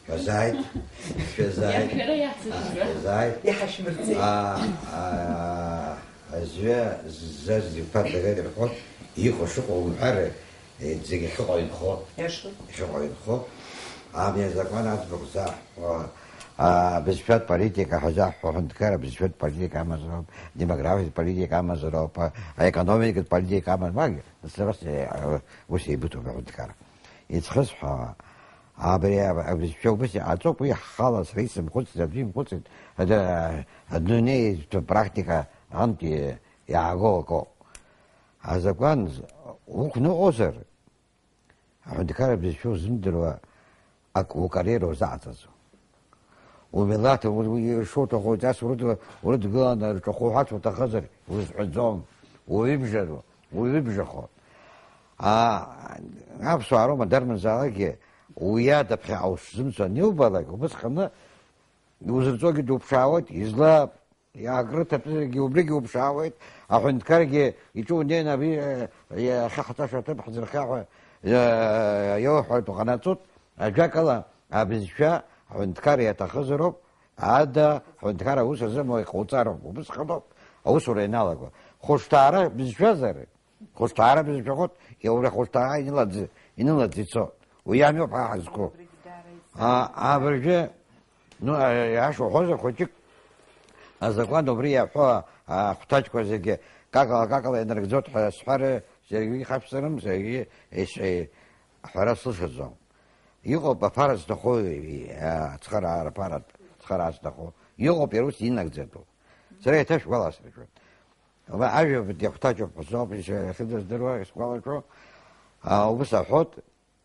Шәазааит, шәазааит. Иара шәара иаҳцәыӡызра. Шәазааит. Иҳашәмырҵеит. Аа, аа, Аӡәы ззаз иԥа дара ирҳәон, иҟоу шыҟоу умҳәар, зегь ахьыҟоу инхо. Иашоуп. Ахьыҟоу инхо. Абни азакәан аӡбахә заҳҳәо, а, абызшәатә политика ҳәа заҳҳәо, аҳәынҭқар абызшәатә политика амазароуп, демографиатә политика амазароуп, а, аекономикатә политика амазароуп, магьы, нас ус, а, ус еибыҭоуп аҳәынҭқар. Иӡхысҳәаауа, абри абызшәа убас иҟаҵоуп, уи ҳхала сара исымхәыцӡеит, аӡәы имхәыцит, ада-, адунеитә практика аҟынтә иаагоу акоуп. Азакәан уқәныҟәозар, аҳәынҭқар абызшәа узымдыруа ак укариера узаҟаҵаӡом. Умилаҭ у-, у-, ишуҭаху ҵас урыд-, урыдгыланы рҿахәы уҳәарц уҭахызар, узҳәаӡом, уҩыбжароуп, уҩыбжахоит. А, аԥсуаа роума дарбанзаалакгьы уи ада ԥхьаҟа ушзымцо аниубалак, убысҟаны иузырҵогьы дуԥшаауеит, излаап, акрыҭатәызаргьы убригьы уԥшаауеит, аҳәынҭқаргьы иҿы унеины абри, э, иахьа ҳҵаша аҭыԥ ҳзырхиа ҳәа, э, иауҳәартә ҟанаҵоит, ажәакала, абызшәа аҳәынҭқар иаҭахызароуп, ада аҳәынҭқар аус азымуа иҟауҵароуп, убысҟаноуп аусура ианалаго. Хәышҭаара бызшәазар, хәышҭаара бызшәахоит, иаура хәышҭаара инылаӡ-, инылаӡ ицо. Уи амҩоуп ҳа ҳазқәу. А, абыржәы, ну, а, иаша уҳәозар, хәыҷык азакәан убри иаҳәо ахәҭаҷқәа зегьы какала-какала ианаргӡоит ҳәа сҳәар, саргьы ихасҳәарым, саргьы ес-, е-, ҳәара сылшаӡом. Иҟоуп аԥара зҭаху, а, ацхыраара аԥаратә, ацхыраара зҭаху. Иҟоуп иара ус инагӡатәу. Сара еиҭа шәгәаласыршәоит. Ала ажәабатәи ахәҭаҷуп ҳәа соуп иахьынӡаздыруа, исгәалашәо, а, убыс аҳәот,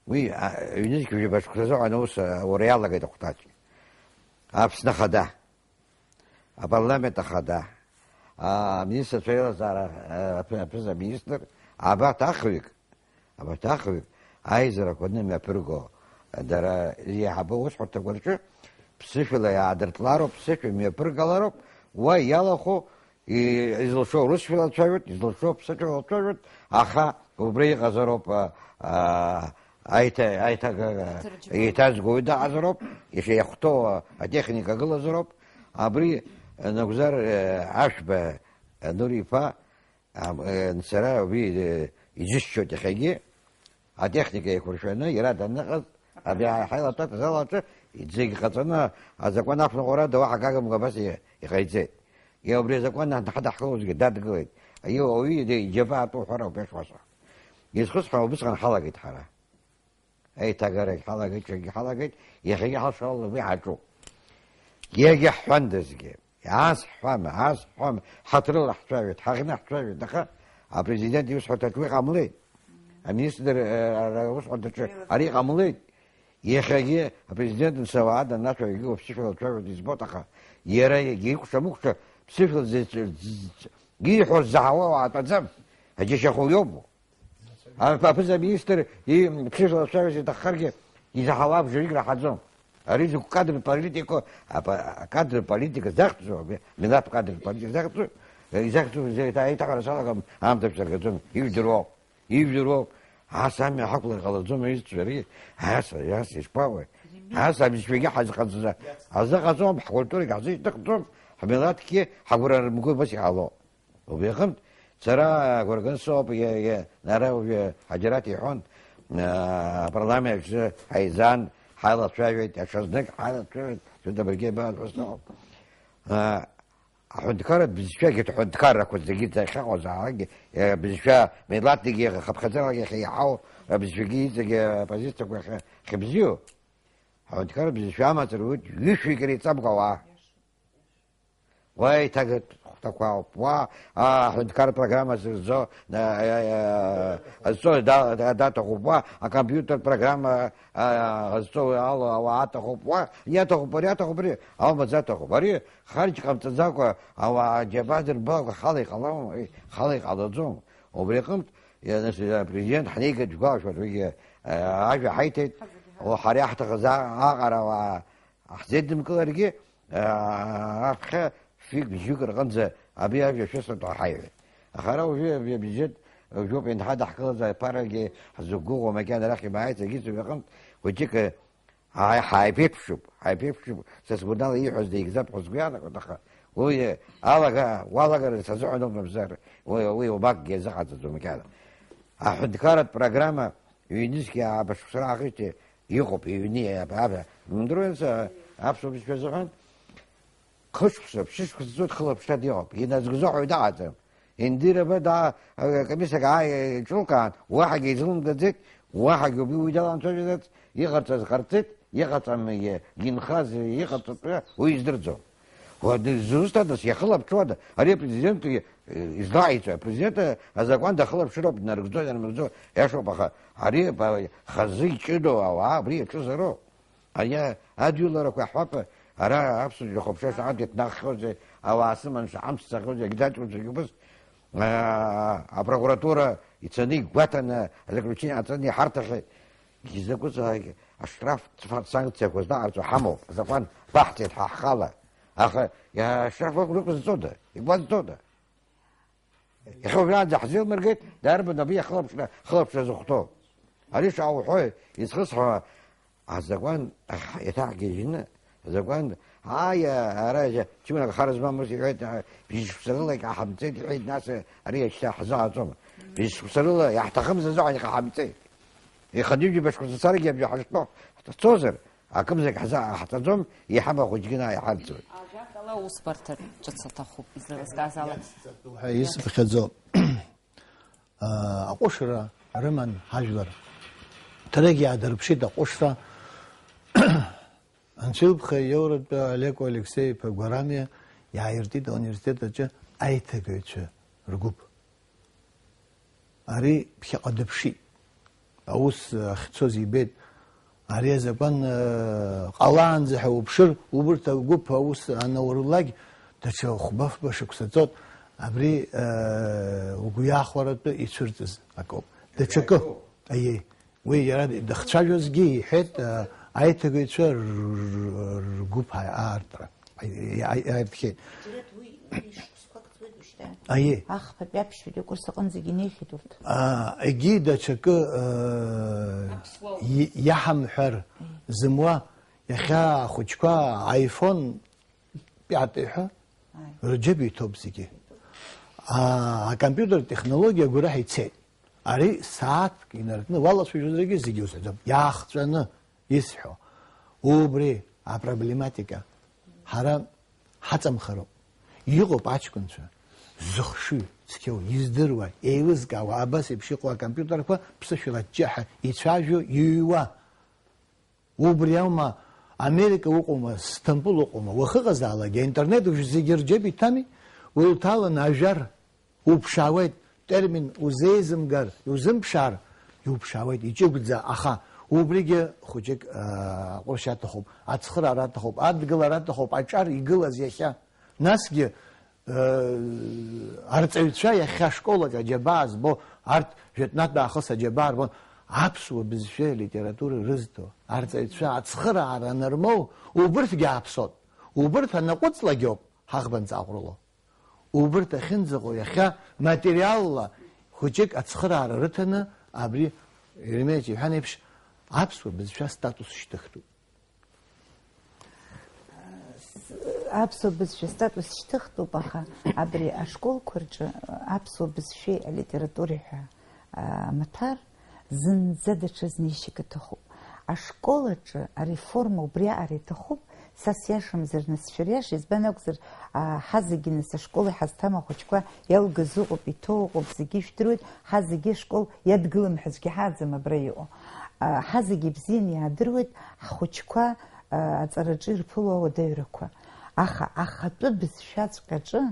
уи, а, ҩнызқь жәаба шықәсазы аус, а, аура иалагеит ахәҭаҷ. Аԥсны Ахада, апарламент Ахада, а, аминистрцәа реилазаара, а, аԥ-, аԥыза-министр, абарҭ ахҩык, Абарҭ ахҩык аизарақәа анымҩаԥырго, дара реиҳабы аусҳәарҭақәа рҿы ԥсышәала иаадыртлароуп, ԥсышәа мҩаԥыргалароуп, уа иалахәу, и-, изылшо урысшәала дцәажәоит, изылшо ԥсышәала дцәажәоит, аха убра иҟазароуп, а, а, аиҭа-, аиҭагара, Аҭырџьман. Еиҭазго уи дыҟазароуп, иахьа иахәҭоу атехника гылазароуп, абри анакәзар, э, Ашәба Нури-иԥа, Ам, э, сара уи, э, изышьҭоуп иахьагьы, атехника еиқәыршәаны, иара даныҟаз, абри ҳаилатәа азал аҿы зегь ҟаҵаны, азакәан аԥныҟәара ада уаҳа гагамга абас и-, иҟаиҵеит. Иа убри азакәан ҳадаҳкылозгьы дадгылеит. Иа уаҩы иџьабаа атәу уҳәар ауп, иашуазар. Изхысҳәаау убысҟан ҳалагеит ҳара. Аиҭагарагь ҳалагеит, ҽакгьы ҳалагеит, иахьагьы ҳалшалала уи ҳаҿуп. Иагьа ҳҳәандазгьы, аасҳәама, аасҳәама, ҳаҭрыла ҳцәажәеит, ҳаӷьны ҳцәажәеит, аха апрезидент иусҳәарҭаҿы уи ҟамлеит. Аминистр, э, аусҳәарҭаҿы ари ҟамлеит. Иахьагьы апрезидент мсауаа данацәажәогьы уаԥсышәала дцәажәоит избоит, аха иара егьа икәша-мыкәша ԥсышәала зыц-, зыц-, ииҳәо ззаҳауа уаатәаӡам, аџьашьахәы иоуп. Аԥыза-министр иԥсышәала дцәажәарц иҭаххаргьы, изаҳауа абжаҩык раҳаӡом. Ари закә кадр политико, апа-, акадр политика захьӡу, милаҭ кадр политика захьӡу, изахьӡу, еиҭа-, еиҭаҳәара салагам, аамҭа шәсыргаӡом, ижәдыруоуп, ижәдыруоуп, ас амҩа ҳақәлар ҟалаӡом, изцәари, ас, ас ишԥаҟои? Ас абызшәагьы ҳазҟаҵаӡа-, ҳазыҟаҵом, ҳкультурагьы ҳзышьҭыхӡом, ҳмилаҭгьы ҳагәра рымго убас иҟалоуп. Убри аҟынтә, сара агәра ганы соуп, иа-, иа-, ара уажәы Ҳаџьараҭ иҳәон, аа, апарламент аҿы ҳаизан, ҳаилацәажәеит, аҽазнык ҳаилацәажәеит, шәыда баргьы абааз ҳәа сыҟоуп. Аа, аҳәынҭқарратә бызшәагьы, аҳәынҭқаррақәа зегьы дахьыҟазаалакгьы, е, бызшәа милаҭгьы, хыԥхьаӡарагьы иахьа иаҳау, абызшәагьы иҵегьы апозициақәа ахьы-, ахьыбзиоу. Аҳәынҭқарратә бызшәа амаҵ руит ҩышәҩык иреиҵамкәа ауаа. Уа иҭагатә хәҭақәа ауп, уа, а, аҳәынҭқарратә программа зырҵо, а, а, а, зҵо да-, да-, даҭахуп, уа акомпиутертә программа, а, зҵо ала ауаа аҭахуп, уа иаҭахуп, ари аҭахуп, ари, аума заҭахуп. Ари харџь ҟамҵаӡакәа ауаа џьабаа дырбалакәа хала иҟалом, хала иҟалаӡом. Убри аҟынтә, иа-, нас, апрезидент ҳнеигеит, шәгәалашәоит, уигьы, а, ажәа ҳаиҭеит, о, ҳара иаҳҭахыз а-, аҟара ауаа ҳзеидымкыларгьы, аа, аԥхьа фҩык-бжьҩык рҟынӡа абри ажәа шәысҭоит ҳәа ҳаиҳәеит. Аха ара уажәы абри абиуџьет уажәоуп ианҳадаҳкылаз, аԥарагьы ҳзықәгәыӷуа макьана арахь имааит, зегьы зегьы рҟынтә хәыҷык, ааи, ҳааиԥеиԥшуп, ҳааиԥеиԥшуп, са сгәанала ииҳәаз деигӡап ҳәа сгәы иаанагоит, аха уи алага, уалагара сазыҳәан ауп, мамзар уи, уи убакгьы иазыҟаҵаӡом макьана. Аҳәынҭқарратә программа ҩнызқьи ааба шықәса раахижьҭеи Иҟоуп, иҩны, иаба-, аба. Мдруенс, а, аԥсуа бызшәа азыҳәан, хышықәса, ԥшьышықәса ҵуеит, хылаԥшра дыҟоуп. Иназгәзоҳәаҩ дыҟаӡам. Индира ба да-, а, комиссак ааи-, ҿылкаан, уаҳагьы изылымгаӡеит, уаҳагьы убри уи даламцәажәаӡац, иҟарҵаз ҟарҵеит, иҟаҵамгьы, инхаз, иҟаҵатәы уи издырӡом. Уа, дызусҭадаз, иахылаԥшуада? Ари апрезидент, э, излааиҵо, апрезидент, э, азакәан дахылаԥшыроуп, днарыгӡо, ианарыгӡо, иашоуп, аха ари, ба-, хазы иҷыдоу ауаа абри иаҿызароуп. Ари адҩыларақәа иаҳҳәап, ара аԥсуа жәахәаԥшра шаҟантә иҭнаххьоузеи, ауаа сыман шаҟа амш цахьоузеи, егьдаҷкәынцәагьы убыс, аа, апрокуратура ицаны игәаҭаны, азаключение ҟаҵаны иҳарҭахьеит. Изакәызаалак ашраф санкциақәа злаҟарҵо ҳамоуп, азакәан баҳҵеит ҳа ҳхала. Аха, иа-, ашраф рықәызҵода, игәазҵода? Иахьа уажәраанӡа ҳзеилмыргеит, дарбан абри ахылаԥшра, хылаԥшра зыхәҭоу? Ари шаҟа уҳәои, изхысҳәо азакәан ахь-, иаҭаҳгьежьны, азакәан, ааи, ара, чымнак хара змам ус иҳәеит, а, бжьшықәса рыла иҟаҳамҵеит, иҳәеит, нас, ари иашьҭа ҳзыҟаҵома? Бжьшықәса рыла иаҳҭахымыз азыҳәан иҟаҳамҵеит. Ихынҩажәи башқәа царагьы абжьы ҳаштәоуп, ҳцозар, акымзарак ҳзааҳҵаӡом, иҳамоу ахәыҷгьы наиҳарӡуеит. Ажәакала, усбарҭа ҿыц аҭахуп, излазгаз ала. Ҳәа исыԥхьаӡо, аа, аҟәышра рыман ҳажәлар. Дарагьы иаадырԥшит аҟәышра. Анцәа илԥха иоуратәы Алеко Алексеи-иԥа Гәарамиа иааиртит ауниверситет аҿы аиҭагаҩцәа ргәыԥ. Ари ԥхьаҟа дыԥшит. Аус ахьцоз ибеит. Ари азакәан, э, ҟалаанӡа ҳәа уԥшыр, убырҭ агәыԥ аус анаурылак, даҽа хәба-фба шықәса ҵуеит. Абри, э, угәы иахәаратәы ицәырҵыз акоуп. Даҽакы. Аиеи. Уи иара дахцәажәозгьы иҳәеит, а, аиҭагаҩцәа р-, р-, ргәыԥ ааартра. Аи-, аи-, аиртхьеит. Џьарыт уи, уи шықәсқәак ҵуеит уажәшьҭа. Аиеи. Ахԥатәи аԥшьбатәи акурс аҟынӡагьы инеихьеит урҭ. А, егьи даҽакы, а, Аԥсуа. И-, иаҳамҳәар Аиеи. Зымуа, иахьа ахәыҷқәа iPhone пятый ҳәа Аи. Рџьыба иҭоуп зегьы. А, акомпиутер технологиа агәараҳәа ицеит. Ари сааҭк инаркны уалацәажәозаргьы зегьы узҳәаӡом. Иаахҵәаны исҳәо. Убри апроблематика ҳара ҳаҵамхароуп. Иҟоуп аҷкәынцәа, зыхшыҩ цқьоу, издыруа, еилызкаауа, абас еиԥш иҟоу акомпиутерқәа ԥсышәала ҷҷаҳәа ицәажәо, иҩуа. Убри аума Америка уҟоума, Сҭампыл уҟоума, уахыҟазаалак аинтернет уажә зегьы рџьыба иҭами, уҩҭаланы ажәар уԥшаауеит, термин узеизымгар, иузымԥшаар, иуԥшаауеит, иҷыгәӡа, аха убригьы хәыҷык, аа, аҟәыршьа аҭахуп, ацхыраара аҭахуп, адгылара аҭахуп, аҿар игылаз иахьа. Насгьы, э, арҵаҩцәа иахьа школак аџьабаа збо, арҭ жәытәнатә аахыс аџьабаа рбон, аԥсуа бызшәеи алитературеи рызҭо, арҵаҩцәа ацхыраара анырмоу, убырҭгьы ааԥсоуп. Убырҭ анаҟәыҵлакгьоуп ҳаӷбанҵа аҟәрыло. Убырҭ ахьынӡаҟоу иахьа материалла хәыҷык ацхыраара рыҭаны, абри Еремеиаҿ иҳәан еиԥш, аԥсуа бызшәа статус шьҭыхтәуп. Аԥсуа бызшәа статус шьҭыхтәуп, аха абри ашколқәа рҿы аԥсуа бызшәеи алитературеи ҳәа, а, амаҭәар зынӡа даҽа знеишьак аҭахуп. Ашкол аҿы ареформа убриаҟара иҭахуп, са сиашамзар, нас шәара иаша, избан акәзар, а, ҳазегьы нас ашкол иҳазҭам ахәыҷқәа иалгаз ыҟоуп, иҭоу ыҟоуп, зегьы ижәдыруеит, ҳазегьы ашкол иадгылам ҳәа аӡәгьы ҳааӡам абра иҟоу. А, ҳазегьы ибзианы иаадыруеит ҳхәыҷқәа, а, аҵараҿы ирԥыло ауадаҩрақәа. Аха ахатәы бызшәаҵәҟьаҿы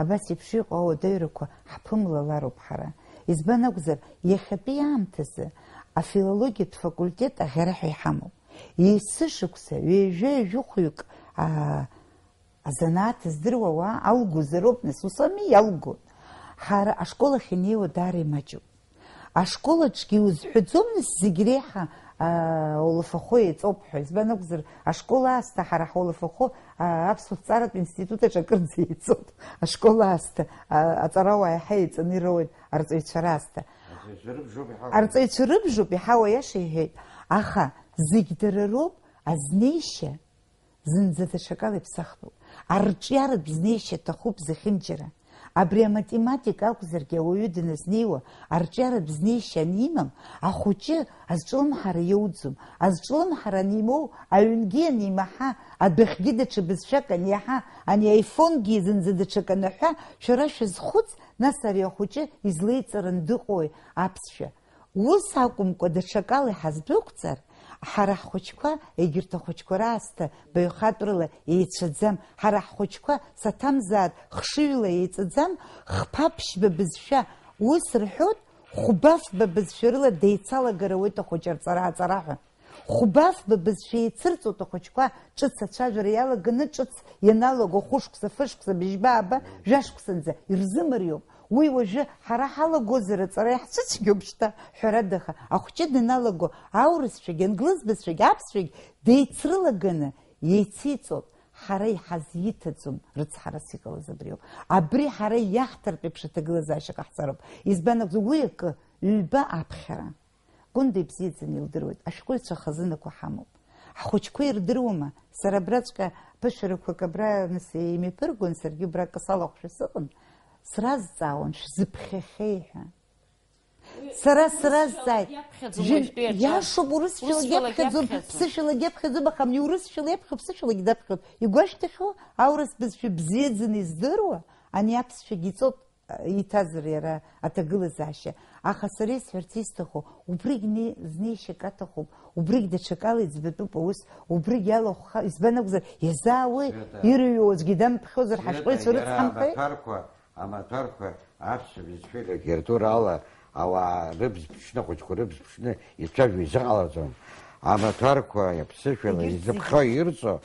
абас еиԥш иҟоу ауадаҩрақәа ҳԥымлалароуп ҳара. Избан акәзар, иахьатәи аамҭазы афилологиатә факультет аӷьараҳәа иҳамоуп. Есышықәса ҩажәа-ҩажәихәҩык, аа, азанааҭ здыруа ауаа алгозароуп, нас, ус ами иалго. Ҳара ашкол ахь инеиуа даара имаҷуп. Ашкол аҿгьы иузҳәаӡом, нас, зегь реиҳа, аа, улафахәы еиҵоуп ҳәа. Избан акәзар, ашкол аасҭа ҳара ҳулафахәы, аа, аԥсуа ҭҵааратә институт аҿы акырӡа еиҵоуп. Ашкол аасҭа, аа, аҵарауаа иаҳа еиҵаны ироуеит арҵаҩцәа раасҭа. Арҵаҩцәа рыбжоуп иҳауа. Арҵаҩцәа рыбжоуп, иҳауа иаша иҳәеит. Аха зегь дара роуп, азнеишьа зынӡа даҽакала иԥсахтәуп. Арҿиаратә знеишьа аҭахуп зехьынџьара. Абри аматематика акәзаргьы, ауаҩы даназнеиуа, арҿиаратә знеишьа анимам, ахәыҷы азҿлымҳара иоуӡом. Азҿлымҳара анимоу, аҩнгьы анимаҳа, адәахьгьы даҽа бызшәак аниаҳа, ани аифонгьы зынӡа даҽак анаҳәа, шәара шәазхәыц, нас ари ахәыҷы излеиҵаран дыҟои аԥсшәа? Ус акәымкәа, даҽакала иҳаздәықәҵар, ҳара ҳхәыҷқәа, егьырҭ ахәыҷқәа раасҭа баҩхатәрала еицәаӡам, ҳара ҳхәыҷқәа саҭамзааит хшыҩла еиҵаӡам, хԥа-ԥшьба бызшәа, ус рҳәоит, хәба-фба бызшәа рыла деицалагар ауеит ахәыҷы арҵара-ааҵара ҳәа. Хәба-фба бызшәа еицырҵоит ахәыҷқәа ҿыц ацәажәара иалаганы, ҿыц ианалаго хәышықәса, фышықәса, быжьба-ааба, жәашықәсанӡа ирзымариоуп. Уи уажәы ҳара ҳалагозар аҵара иаҳцәыцәгьоуп шьҭа, ҳәарада, аха ахәҷы даналаго аурысшәагь, англыз бызшәагь, аԥсшәагь деицрылаганы иеициҵоит, ҳара иҳазиҭаӡом, рыцҳарас иҟалаз абриоуп. Абри ҳара иаҳҭартә еиԥш аҭагылазаашьа ҟаҳҵароуп. Избан акәзар, уи акы, ҩба аԥхьара. Гәында ибзиаӡаны илдыруеит, ашәҟәыҩҩцәа хазынақәа ҳамоуп. Ҳхәыҷқәа ирдыруама? Сара абраҵәҟьа ԥышәарақәак абра нас имҩаԥыргон, саргьы убра акы салахәшәа сыҟан, сразҵаауан, шәзыԥхьахьеи ҳәа. Сара сразҵааит. Иаԥхьаӡом уажәтәи аҿы. Иашоуп, урысшәалагь иаԥхьаӡом, ԥсышәалагь иаԥхьаӡом, аха абни урысшәала иаԥхьаӡом, ԥсышәалагь даԥхьаӡом. Игәашәҭахьоу аурыс бызшәа бзиаӡаны издыруа, ани аԥсшәагь иҵоит, иҭазар иара аҭагылазаашьа. Аха сара исҳәарц исҭаху, убригь не-, знеишьак аҭахуп, убригь даҽакала иӡбатәуп аус, убригь алахәха, избан акәзар, иазаауеи, Света, ирыҩуа аӡәгьы дамԥхьозар, Света, ҳашәҟәыҩҩцәа иара рыцҳамхеи? Амаҭәарқәа, амаҭәарқәа аԥсшәа бызшәеи алитература ала ауаа рыбз ԥҽны, ахәыҷқәа рыбз ԥҽны ицәажәо изыҟалаӡом. Амаҭәарқәа аԥсышәала Егьырҭ изыԥхьо зегьы. Ирҵо,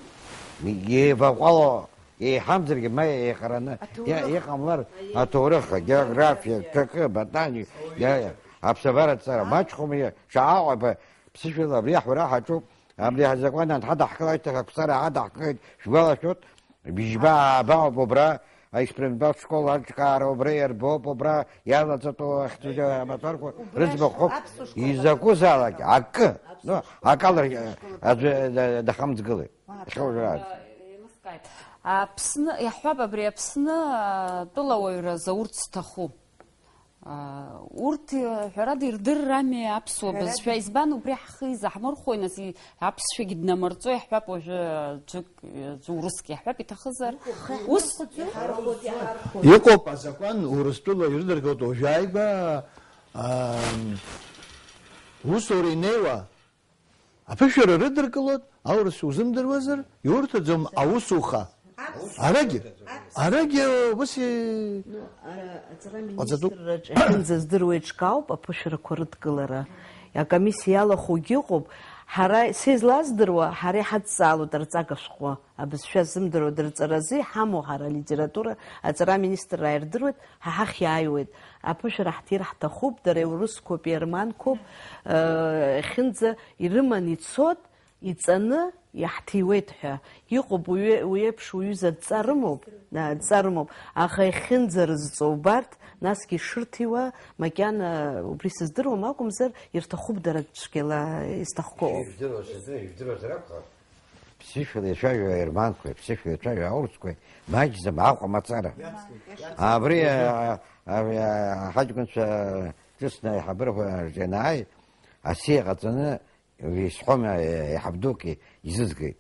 еиваҟәало, еиҳамзаргьы ма еиҟараны Аҭоурых. Иа-, иҟамлар, Аиеи. Аҭоурых, агеографиа, Агеографиа. Ҭакы, ботаник, иа-, иа-, аԥсабаратә ҵара, Аиеи. Мачхәымҩа, Шьаҟәаба, ԥсышәала абри аҳәара ҳаҿуп, абри азакәан анҳадаҳкылак, аԥсара ҳадаҳкылеит, шәгәалашәоит, быжьба ааба ауп убра, аексперименталтә школ аҿкаара убра иарбоуп, убра иалаҵатәу ахьӡуџьа амаҭәарқәа Убра рыӡбахә ш-, ҳәоуп, аԥсуа школ изакәызаалак акы, Аԥсуа ну, школ. Акалыр, Аԥсуа школ. Аӡәы да-, дахамҵгылеит. Уа, Иахьа уажәраанӡа. Еилыскааит. Аԥсны, иаҳҳәап, абри Аԥсны, а, тәылауаҩра заурц зҭаху. Аа, урҭ, ҳәарада, ирдыррами аԥсуа Ҳәарада. Бызшәа. Избан убри ҳхы изаҳмырхәои, нас, и-, аԥсшәагьы днамырҵо, иаҳҳәап, уажәы ӡәык, ӡәы урыск иаҳҳәап, иҭахызар. Ус? Иҳархәоит, иҳархәоит. Иҟоуп азакәан, Урыстәыла ирыдыркылт уажәы ааигәа, аа, усура инеиуа, Аԥышәара рыдыркылоит, аурыс узымдыруазар, иурҭаӡом аусуха. Арагьы, арагьы ус и-, Ну, ара-, аҵара Ҟаҵатәуп. Аминистрраҿы иахьынӡаздыруа еиҿкаауп аԥышәарақәа рыдкылара. Акомиссиа иалахәугьы ыҟоуп. Ҳара, сизлаздыруа, ҳара иҳадҵаалоит арҵага шәҟәы. Абызшәа ззымдыруа дырҵаразы иҳамоу ҳара алитература аҵара аминистрра аирдыруеит, ҳа ҳахь иааиуеит. Аԥышәара ҳҭир ҳҭахуп, дара иурысқәоуп, иерманқәоуп, э, иахьынӡа ирыман ицот, иҵаны иаҳҭиуеит ҳәа. Иҟоуп уи, уи еиԥш уҩыза адҵа рымоуп, а, адҵа рымоуп, аха иахьынӡарызҵо убарҭ, насгьы ишырҭиуа, макьана убри сыздыруам акәымзар, ирҭахуп дара цәгьала изҭахқәоу. Ижәдыруаз, ижәдыруазар акәхап. Ԥсышәала ицәажәо аерманқәеи, ԥсышәала ицәажәо аурысқәеи маҷӡам Аҟәа мацара. Абри, а, а, а, ҳаҷкәынцәа ҿыцны аиҳабырақәа рҿы ианааи, асиа ҟаҵаны, исҳәом, а, аиҳаб дук изызгеит.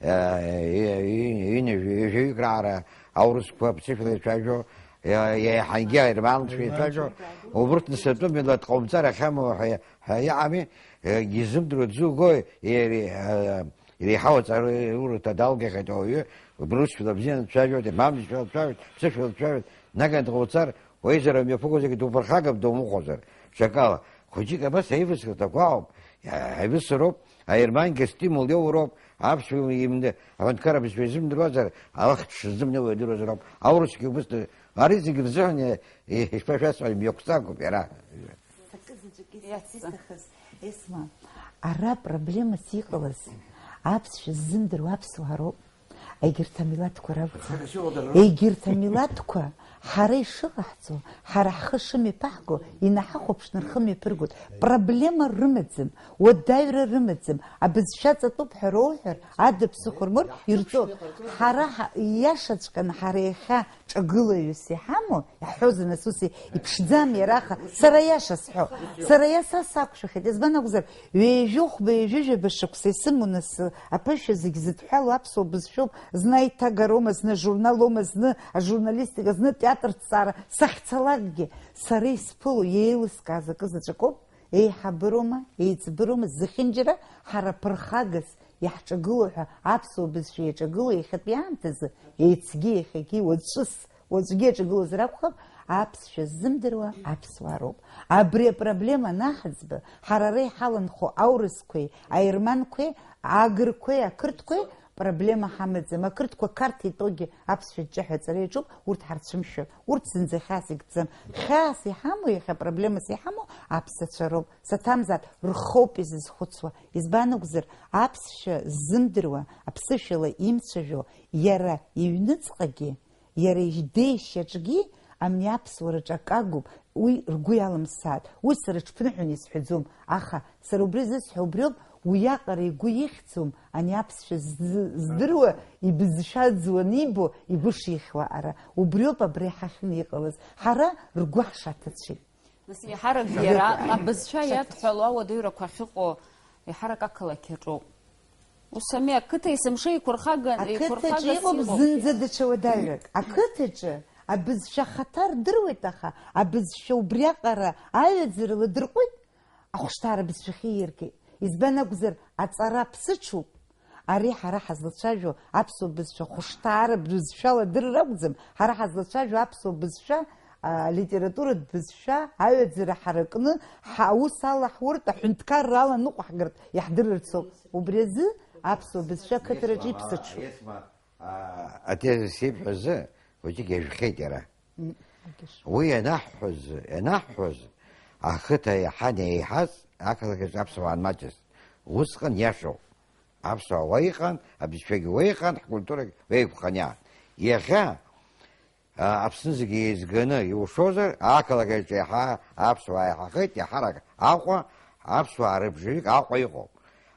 А, и-, и-, ҩынҩажәи-, ҩажәаҩык раара аурысқәа ԥсышәала ицәажәо, иа-, иаҳагьы аерманцәа ицәажәо, убырҭ насыртәы милаҭ ҟаумҵар ахьамоу ҳәа, ҳәа иҟами, э, изымдыруа дзугои, иреи-, э, иреиҳау аҵараурҭа далгахьеит ауаҩы, урысшәала бзианы дцәажәоит, мамзышәала дцәажәоит, ԥсышәала дцәажәоит, наган дҟауҵар, уеизара мҩаԥыгоу зегьы дуԥырхагап, думыхәозар, ҽакала. Хәыҷык абас аивысырҭақәа ауп, аивысыроуп, аермангьы стимул иоуроуп, аԥсуа имны, аҳәынҭқарра бызшәа изымдыруазар, алахт шызымнеиуа идыруазароуп, аурысгьы убыс ды-, ари зегьы рзыҳәан, е-, е-, ишԥашәасҳәари, мҩақәҵагоуп иара. Акы заҵәык ис-, Иацца. Исҭахыз, Есма, ара проблемас иҟалаз, аԥсшәа ззымдыруа аԥсуаа роуп. Егьырҭ амилаҭқәа ракәӡам. Егьырҭ амилаҭқәа ҳара ишыҟаҳҵо, ҳара ҳхы шымҩаԥаҳго, инаҳахәаԥшны рхы мҩаԥыргоит. Проблема рымаӡам, уадаҩра рымаӡам, абызшәа ҵатәуп ҳәа роуҳәар, ада ԥсыхәа рмоур, ирҵоит. Ҳара ҳа-, ииашаҵәҟьаны ҳара иахьа ҿагылаҩыс иҳамоу, иаҳҳәозар, нас ус иԥшӡам иара, аха сара аиаша сҳәо. Сара иа-, са сақәшәахьеит. Избан акәзар, ҩажәи хәба, ҩажәи жәаба шықәса исымоу, нас, аԥышәа зегь зыдҳәалоу аԥсуа бызшәоуп, зны аиҭагароума, зны ажурналоума, зны ажурналистика, зны атеатрҭҵаара, сахьцалакгьы, сара исԥыло, иеилыскааз акы заҵәык ауп, еиҳабыроума, еиҵбыроума, зехьынџьара ҳара ԥырхагас иаҳҿагылоу ҳәа аԥсуа бызшәа иаҿагылоу иахьатәи аамҭазы еицгьы иахьагьы уаҵәыс, уаҵәгьы иаҿагылозар акәхап, аԥсшәа ззымдыруа аԥсуаа роуп. Абри апроблема анаҳӡба, ҳара ара иҳаланхо аурысқәеи, аерманқәеи, агырқәеи, ақырҭқәеи проблема ҳамаӡам. Ақырҭқәа Қарҭ итәоугьы аԥсшәа ҷҷаҳәа аҵара иаҿуп, урҭ ҳарцәымшәо. Урҭ зынӡа хьаас икӡам. Хьаас иҳамоу, иахьа проблемас иҳамоу аԥсацәа роуп. Саҭамзааит, рхоуп изызхәыцуа. Избан акәзар, аԥсшәа ззымдыруа, аԥсышәала имцәажәо, иара иҩныҵҟагьы, иара идеишьаҿгьы амни аԥсуараҿы акы агуп, уи ргәы иалымсааит. Уи сара ҽԥныҳәаны исҳәаӡом, аха сара убри зысҳәо убриоуп, уиаҟара игәы ихьӡом ани аԥсшәа зды-, здыруа, ибызшәа аӡуа анибо, игәы шихьуа ара. Убриоуп абри ҳахьны иҟалаз. Ҳара ргәы ҳшаҭацәит. Нас иаҳарак иара абызшәа иадҳәалоу ауадаҩрақәа ахьыҟоу иаҳарак ақалақь аҿоуп. Ус ами, ақыҭа есымша еиқәырхаган, Ақыҭаҿы еиқәырхагас иҟоуп иҟоуп. Зынӡа даҽа уадаҩрак. Ақыҭаҿы абызшәа ахаҭа рдыруеит, аха абызшәа убриаҟара аҩаӡара ладырҟәит, ахәышҭаара бызшәахьы ииргеит. Избан акәзар, аҵара ԥсыҽуп. Ари ҳара ҳазлацәажәо аԥсуа бызшәа хәышҭаара бызшәала адырра акәӡам, ҳара ҳазлацәажәо аԥсуа бызшәа, а, литературатә бызшәа аҩаӡара ҳаракны, ҳа-, аус алаҳуртә, аҳәынҭқарра аланыҟәаҳгартә иаҳдырырцоуп. Убри азы аԥсуа бызшәа ақыҭараҿы иԥсыҽуп. Есма, а, атезис ибҳәаз азы, хәыҷык иажәхьеит иара. М, агьыш. Уи ианаҳҳәоз, ианаҳҳәоз, ақыҭа иаҳа неиҳаз, ақалақь аҿы аԥсуаа анмаҷыз, усҟан иашоуп. Аԥсуаа уа иҟан, абызшәагьы уа иҟан, ҳкультурагь уа иқәхан иаан. Иахьа, а, Аԥсны зегьы еизганы иушозар, ақалақь аҿы иаҳа аԥсуаа иаҳахеит, иаҳарак Аҟәа, аԥсуаа рыбжаҩык Аҟәа иҟоуп.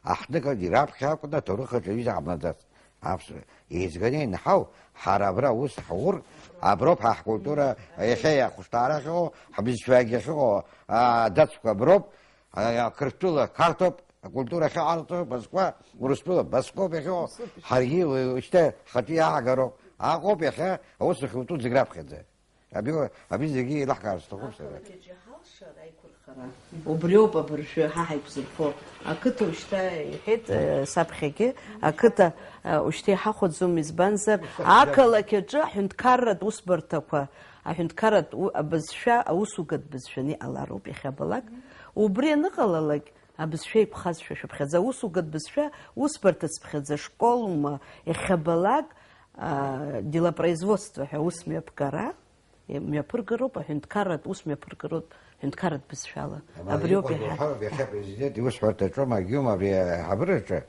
Аҳҭнықалақь раԥхьа акәны аҭоурых аҿы аҩыза ҟамлаӡац. Аԥсуа еизганы ианҳау, ҳара абра аус ҳаур, аброуп ҳа ҳкультура иахьа иахәышҭаара ахьыҟоу, ҳбызшәагь ахьыҟоу, а, адацқәа аброуп, а, Қырҭтәыла Қарҭоуп, акультура ахьыҟарҵо, Москва, Урыстәыла Москвоуп иахьыҟоу, ҳаргьы уи, уажәшьҭа ҳхатәы иаагароуп, Аҟәоуп иахьа аус ахьутәу зегь раԥхьаӡа. Абри, абри зегьы еилаҳкаар сҭахуп сара. Ақалақь аҿы иҳалшар аиқәырхара. Убриоуп абыржәы ҳа ҳаиқәзырхо. Ақыҭа ушьҭа иҳәеит, э, саԥхьагьы, ақыҭа, э, ушьҭа иҳахәаӡом, избанзар, ақалақь аҿы аҳәынҭқарратә усбарҭақәа, аҳәынҭқарратә у-, абызшәа, аусугатә бызшәаны иҟалароуп иахьабалак. Убри аныҟалалак, Абызшәа иԥхазшәа шәыԥхьаӡа, аусугатә бызшәа усбарҭацыԥхьаӡа школума, иахьабалак, а, делопроизводство ҳәа ус мҩаԥгара, мҩаԥыргароуп, аҳәынҭқарратә ус мҩаԥыргароуп, ҳәынҭқарратә бызшәала. Абриоуп иҟоу иаҳа-, иҳәа-, иахьа апрезидент иусҳәарҭаҿома, агиума абри аҳабыраҿы,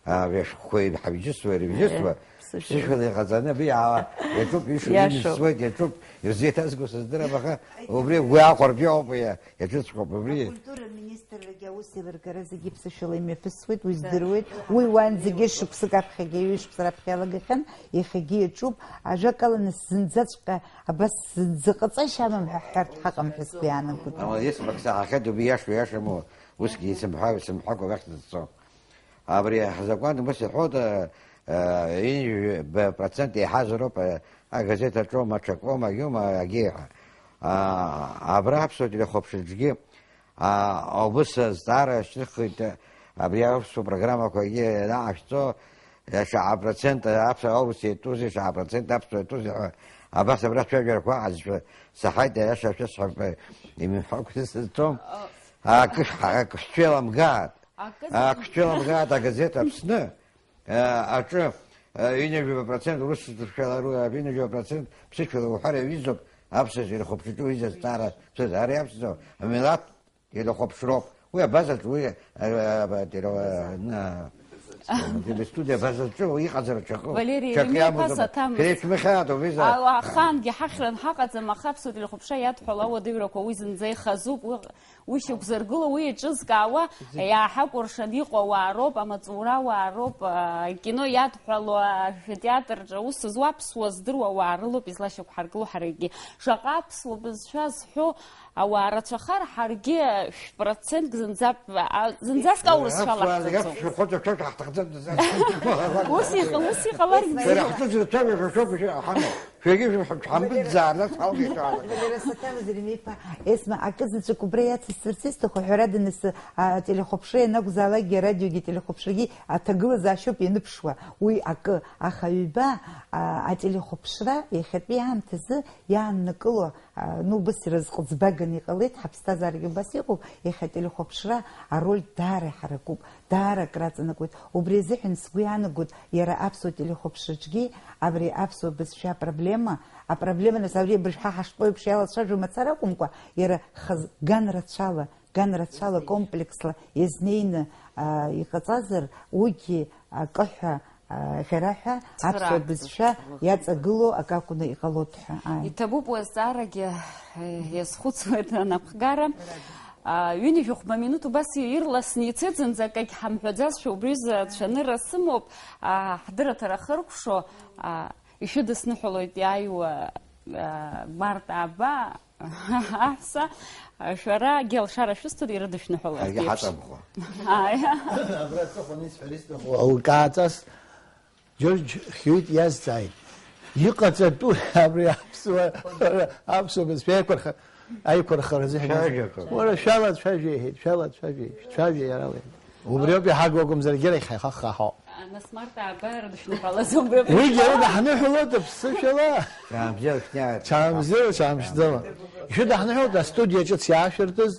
а, абри ашәҟәқәа ҳабжьысуа ирыбжьысуа, Е, ԥсышәала. Ԥсышәала иҟаҵаны абри ала иаҿуп, ишәа Иашоуп. Ирзеиҭазго сыздырам, аха убри уи аҟәартә иоуп, иа-, иаҿыҵҟьоуп, убри. Акультура министррагьы аус еилыргара зегьы ԥсышәала имҩаԥысуеит, уи Да. здыруеит. Уи уаанӡагьы шықәсык аԥхьагьы, ҩышықәса раԥхьа иалагахьан, иахьагьы иаҿуп. Ажәакала, нас зынӡаҵәҟьа абас зынӡа ҟаҵашьа амам ҳәа ҳҳәарц ҳаҟам ҳәа сгәы иаанагоит. Ама, исмак саҳахьеит, убри иашоу иашаму, усгьы исымҳәа-, исымҳәакәа уахь дызцо. Абри ҳзакәан ус иҳәоит, а, а, ҩынҩажәа процент еиҳазароуп, а, агазеҭ аҿоума, аҽакоума, иума, агьеиҳәа. А, абра аԥсуа телехәаԥшраҿгьы, а, убыс азҵаара шьҭыххеит, абри аԥсуа программақәагьы ианаҟашәҵо, шаҟа процент аԥсуа аурыс иатәузеи, шаҟа процент аԥсуа иатәузеи ҳәа, абас абра цәажәарақәа аҟазшәа саҳаит, аиаша шәысҳәап, имҳәакәа сызцом. Акы шәҳа-, акы шәцәеиламгааит. Акы Акы шәцәеиламгааит, агазеҭ Аԥсны, а, аҿы, а, ҩынҩажәаба процент урыс ҭыршәала ру-, ҩынҩажәаба процент ԥсышәала уҳәар иаҩызоуп, аԥсуа телехәаԥшраҿы уи зазҵаара ԥсыз-, ари аԥсуа амилаҭ телехәаԥшроуп. Уи абазаҿ, уи, а, а, теле-, а, на, телестудиа абазаҿы уи иҟазар ҽакы, Валери ҽакы Еремеиԥа иамоуӡом. Саҭамыз. Шәеиқәмыхьааит, убри за-, А, ахаангьы ҳахьран ҳаҟаӡам, аха аԥсуа телехәаԥшра иадҳәалоу ауадаҩрақәа уи зынӡа ихазуп, уи Уи шьақәзыргыло, уи еиҿызкаауа, иааҳакәыршан иҟоу ауаа роуп, амаҵура ауаа роуп, а, акино иадҳәало, а, атеатрҿы аус зуа аԥсуа здыруа ауаа рылоуп излашьақәҳаргыло ҳаргьы. Шаҟа аԥсуа бызшәа зҳәо ауаа рацәахар, ҳаргьы шә-процентк зынӡа, а, зынӡаск аурысшәа Аԥсуаа зегьы лаҳҭаӡом. Аԥсшәа рхәыҷы ақьаҿ ҳҭахӡам. Ус иҟа-, ус иҟаларгьы Шәара бзиоуп. Ҳҿы зырцәажәо шәа шәоуп, шәа-, ҳамоуп. Шәагьы шәҳәа-, шәҳамбыӡаа, нас ҳалгеит ҳәа. Валера Саҭамыз Еремеиԥа, Есма, акы заҵәык убра иацысҵарц исҭаху, ҳәарада, нас, а, ателехәаԥшра ианакәзаалакгьы, арадиогьы ателехәаԥшрагьы аҭагылазаашьоуп ианыԥшуа, уи акы. Аха ҩба, а, ателехәаԥшра иахьатәи аамҭазы иааннакыло, а, ну, убас иразҟ ӡбаганы иҟалеит, ҳаԥсҭазаарагьы убас иҟоуп, иахьа ателехәаԥшра ароль даара иҳаракуп. Даара акраҵанакуеит. Убри азыҳәан сгәы иаанагоит, иара аԥсуа телехәаԥшраҿгьы абри аԥсуа бызшәа апроблема, апроблема, нас, абри абыржә ҳа ҳаштәоу еиԥш иалацәажәо мацара акәымкәа, иара хаз-, ган рацәала, ган рацәала, комплексла иазнеины, а, иҟаҵазар, уигьы акы ҳәа, а, ӷьара ҳәа аԥсуа Цхыраагӡа. Бызшәа иаҵагылоу акы акәны иҟалоит ҳәа. Ааи. Иҭабуп уи азҵаарагьы, э, иазхәыцуеит анапхгара. А, ҩынҩажәи хәба минуҭ убас ирласны ицеит, зынӡа акагь ҳамҳәаӡазшәа убри рзы ацәанырра сымоуп. А, ҳдырраҭара ахыркәшо, а, ишәыдысныҳәалоит иааиуа, а, Март Ааба аҳәса, а, шәарагьы алшара шәысҭоит, ирыдышәныҳәаларгь Ҳаргьы еиԥш. Ҳаҵамхуа. Ааи. Абра аҵыхәан исҳәар исҭаху, лкааҵас Џьорџь Хьуит иазҵааит, иҟаҵатәу абри аԥсуа, аԥсуа бызшәа аиқәырха-, аиқәырхара азыҳәан. Цәажәақәак. Уара шәалацәажәа иҳәеит, шәалацәажәа, шәцәажәа иара уи. Убриоуп иҳагу акәымзар, егьырахь ҳаихаххаҳауп. Нас Март Ааба ирыдышәныҳәалаз убриоуп. Уигьы ирыдаҳныҳәалоит аԥсышәала. Чаамзел шәняет. Чаамзел, чаамшьӡала. Ишәыдаҳныҳәалоит астудиа ҿыц иаашәыртыз.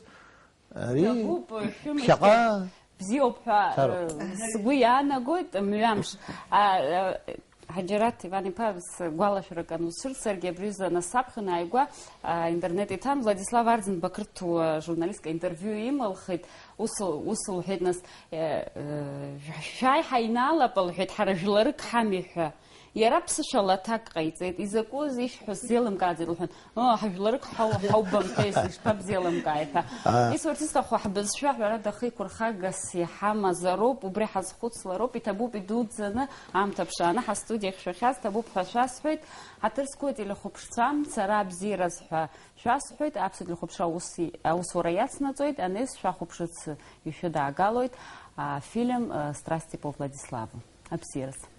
Ари Иҭабуп, шәымышьҭ ԥхьаҟа бзиоуп ҳәа, Шароуп. Э, сгәы иаанагоит, мҩамш. А, э, Ҳаџьараҭ Иван-иԥа, сгәалашәарак ануцәырҵ, саргьы абри азы анасаԥхьон, ааигәа, а, интернет иҭан, Владислав Арӡынба қырҭуа журналистк интервиу имылхит, ус, ус лҳәеит, нас, э, э, шәааи ҳаинаалап, лҳәеит, ҳара жәларык ҳами ҳәа. Иара ԥсышәала аҭак ҟаиҵеит, изакәыз ишәҳәо сзеилымкааӡеит, лҳәан. Ыы, ҳажәларык ҳау-, ҳаубамҭеи, ишԥабзеилымкааи ҳәа. Аа. Исҳәарц исҭаху, ҳбызшәа, ҳәарада, хеиқәырхагас иҳамазароуп, убри ҳазхәыцлароуп, иҭабуп идуӡӡаны, аамҭа ԥшааны ҳастудиахь шәахьаз ҭабуп ҳәа шәасҳәоит. Ҳаҭыр зқәу ателехәаԥшцәа, сара абзиараз ҳәа шәасҳәоит, аԥсуа телехәаԥшра аус и-, аусура иацнаҵоит, анеизшәа шәахәаԥшырц ишәыдаагалоит афильм, э, Страсти по Владиславу. Абзиараз.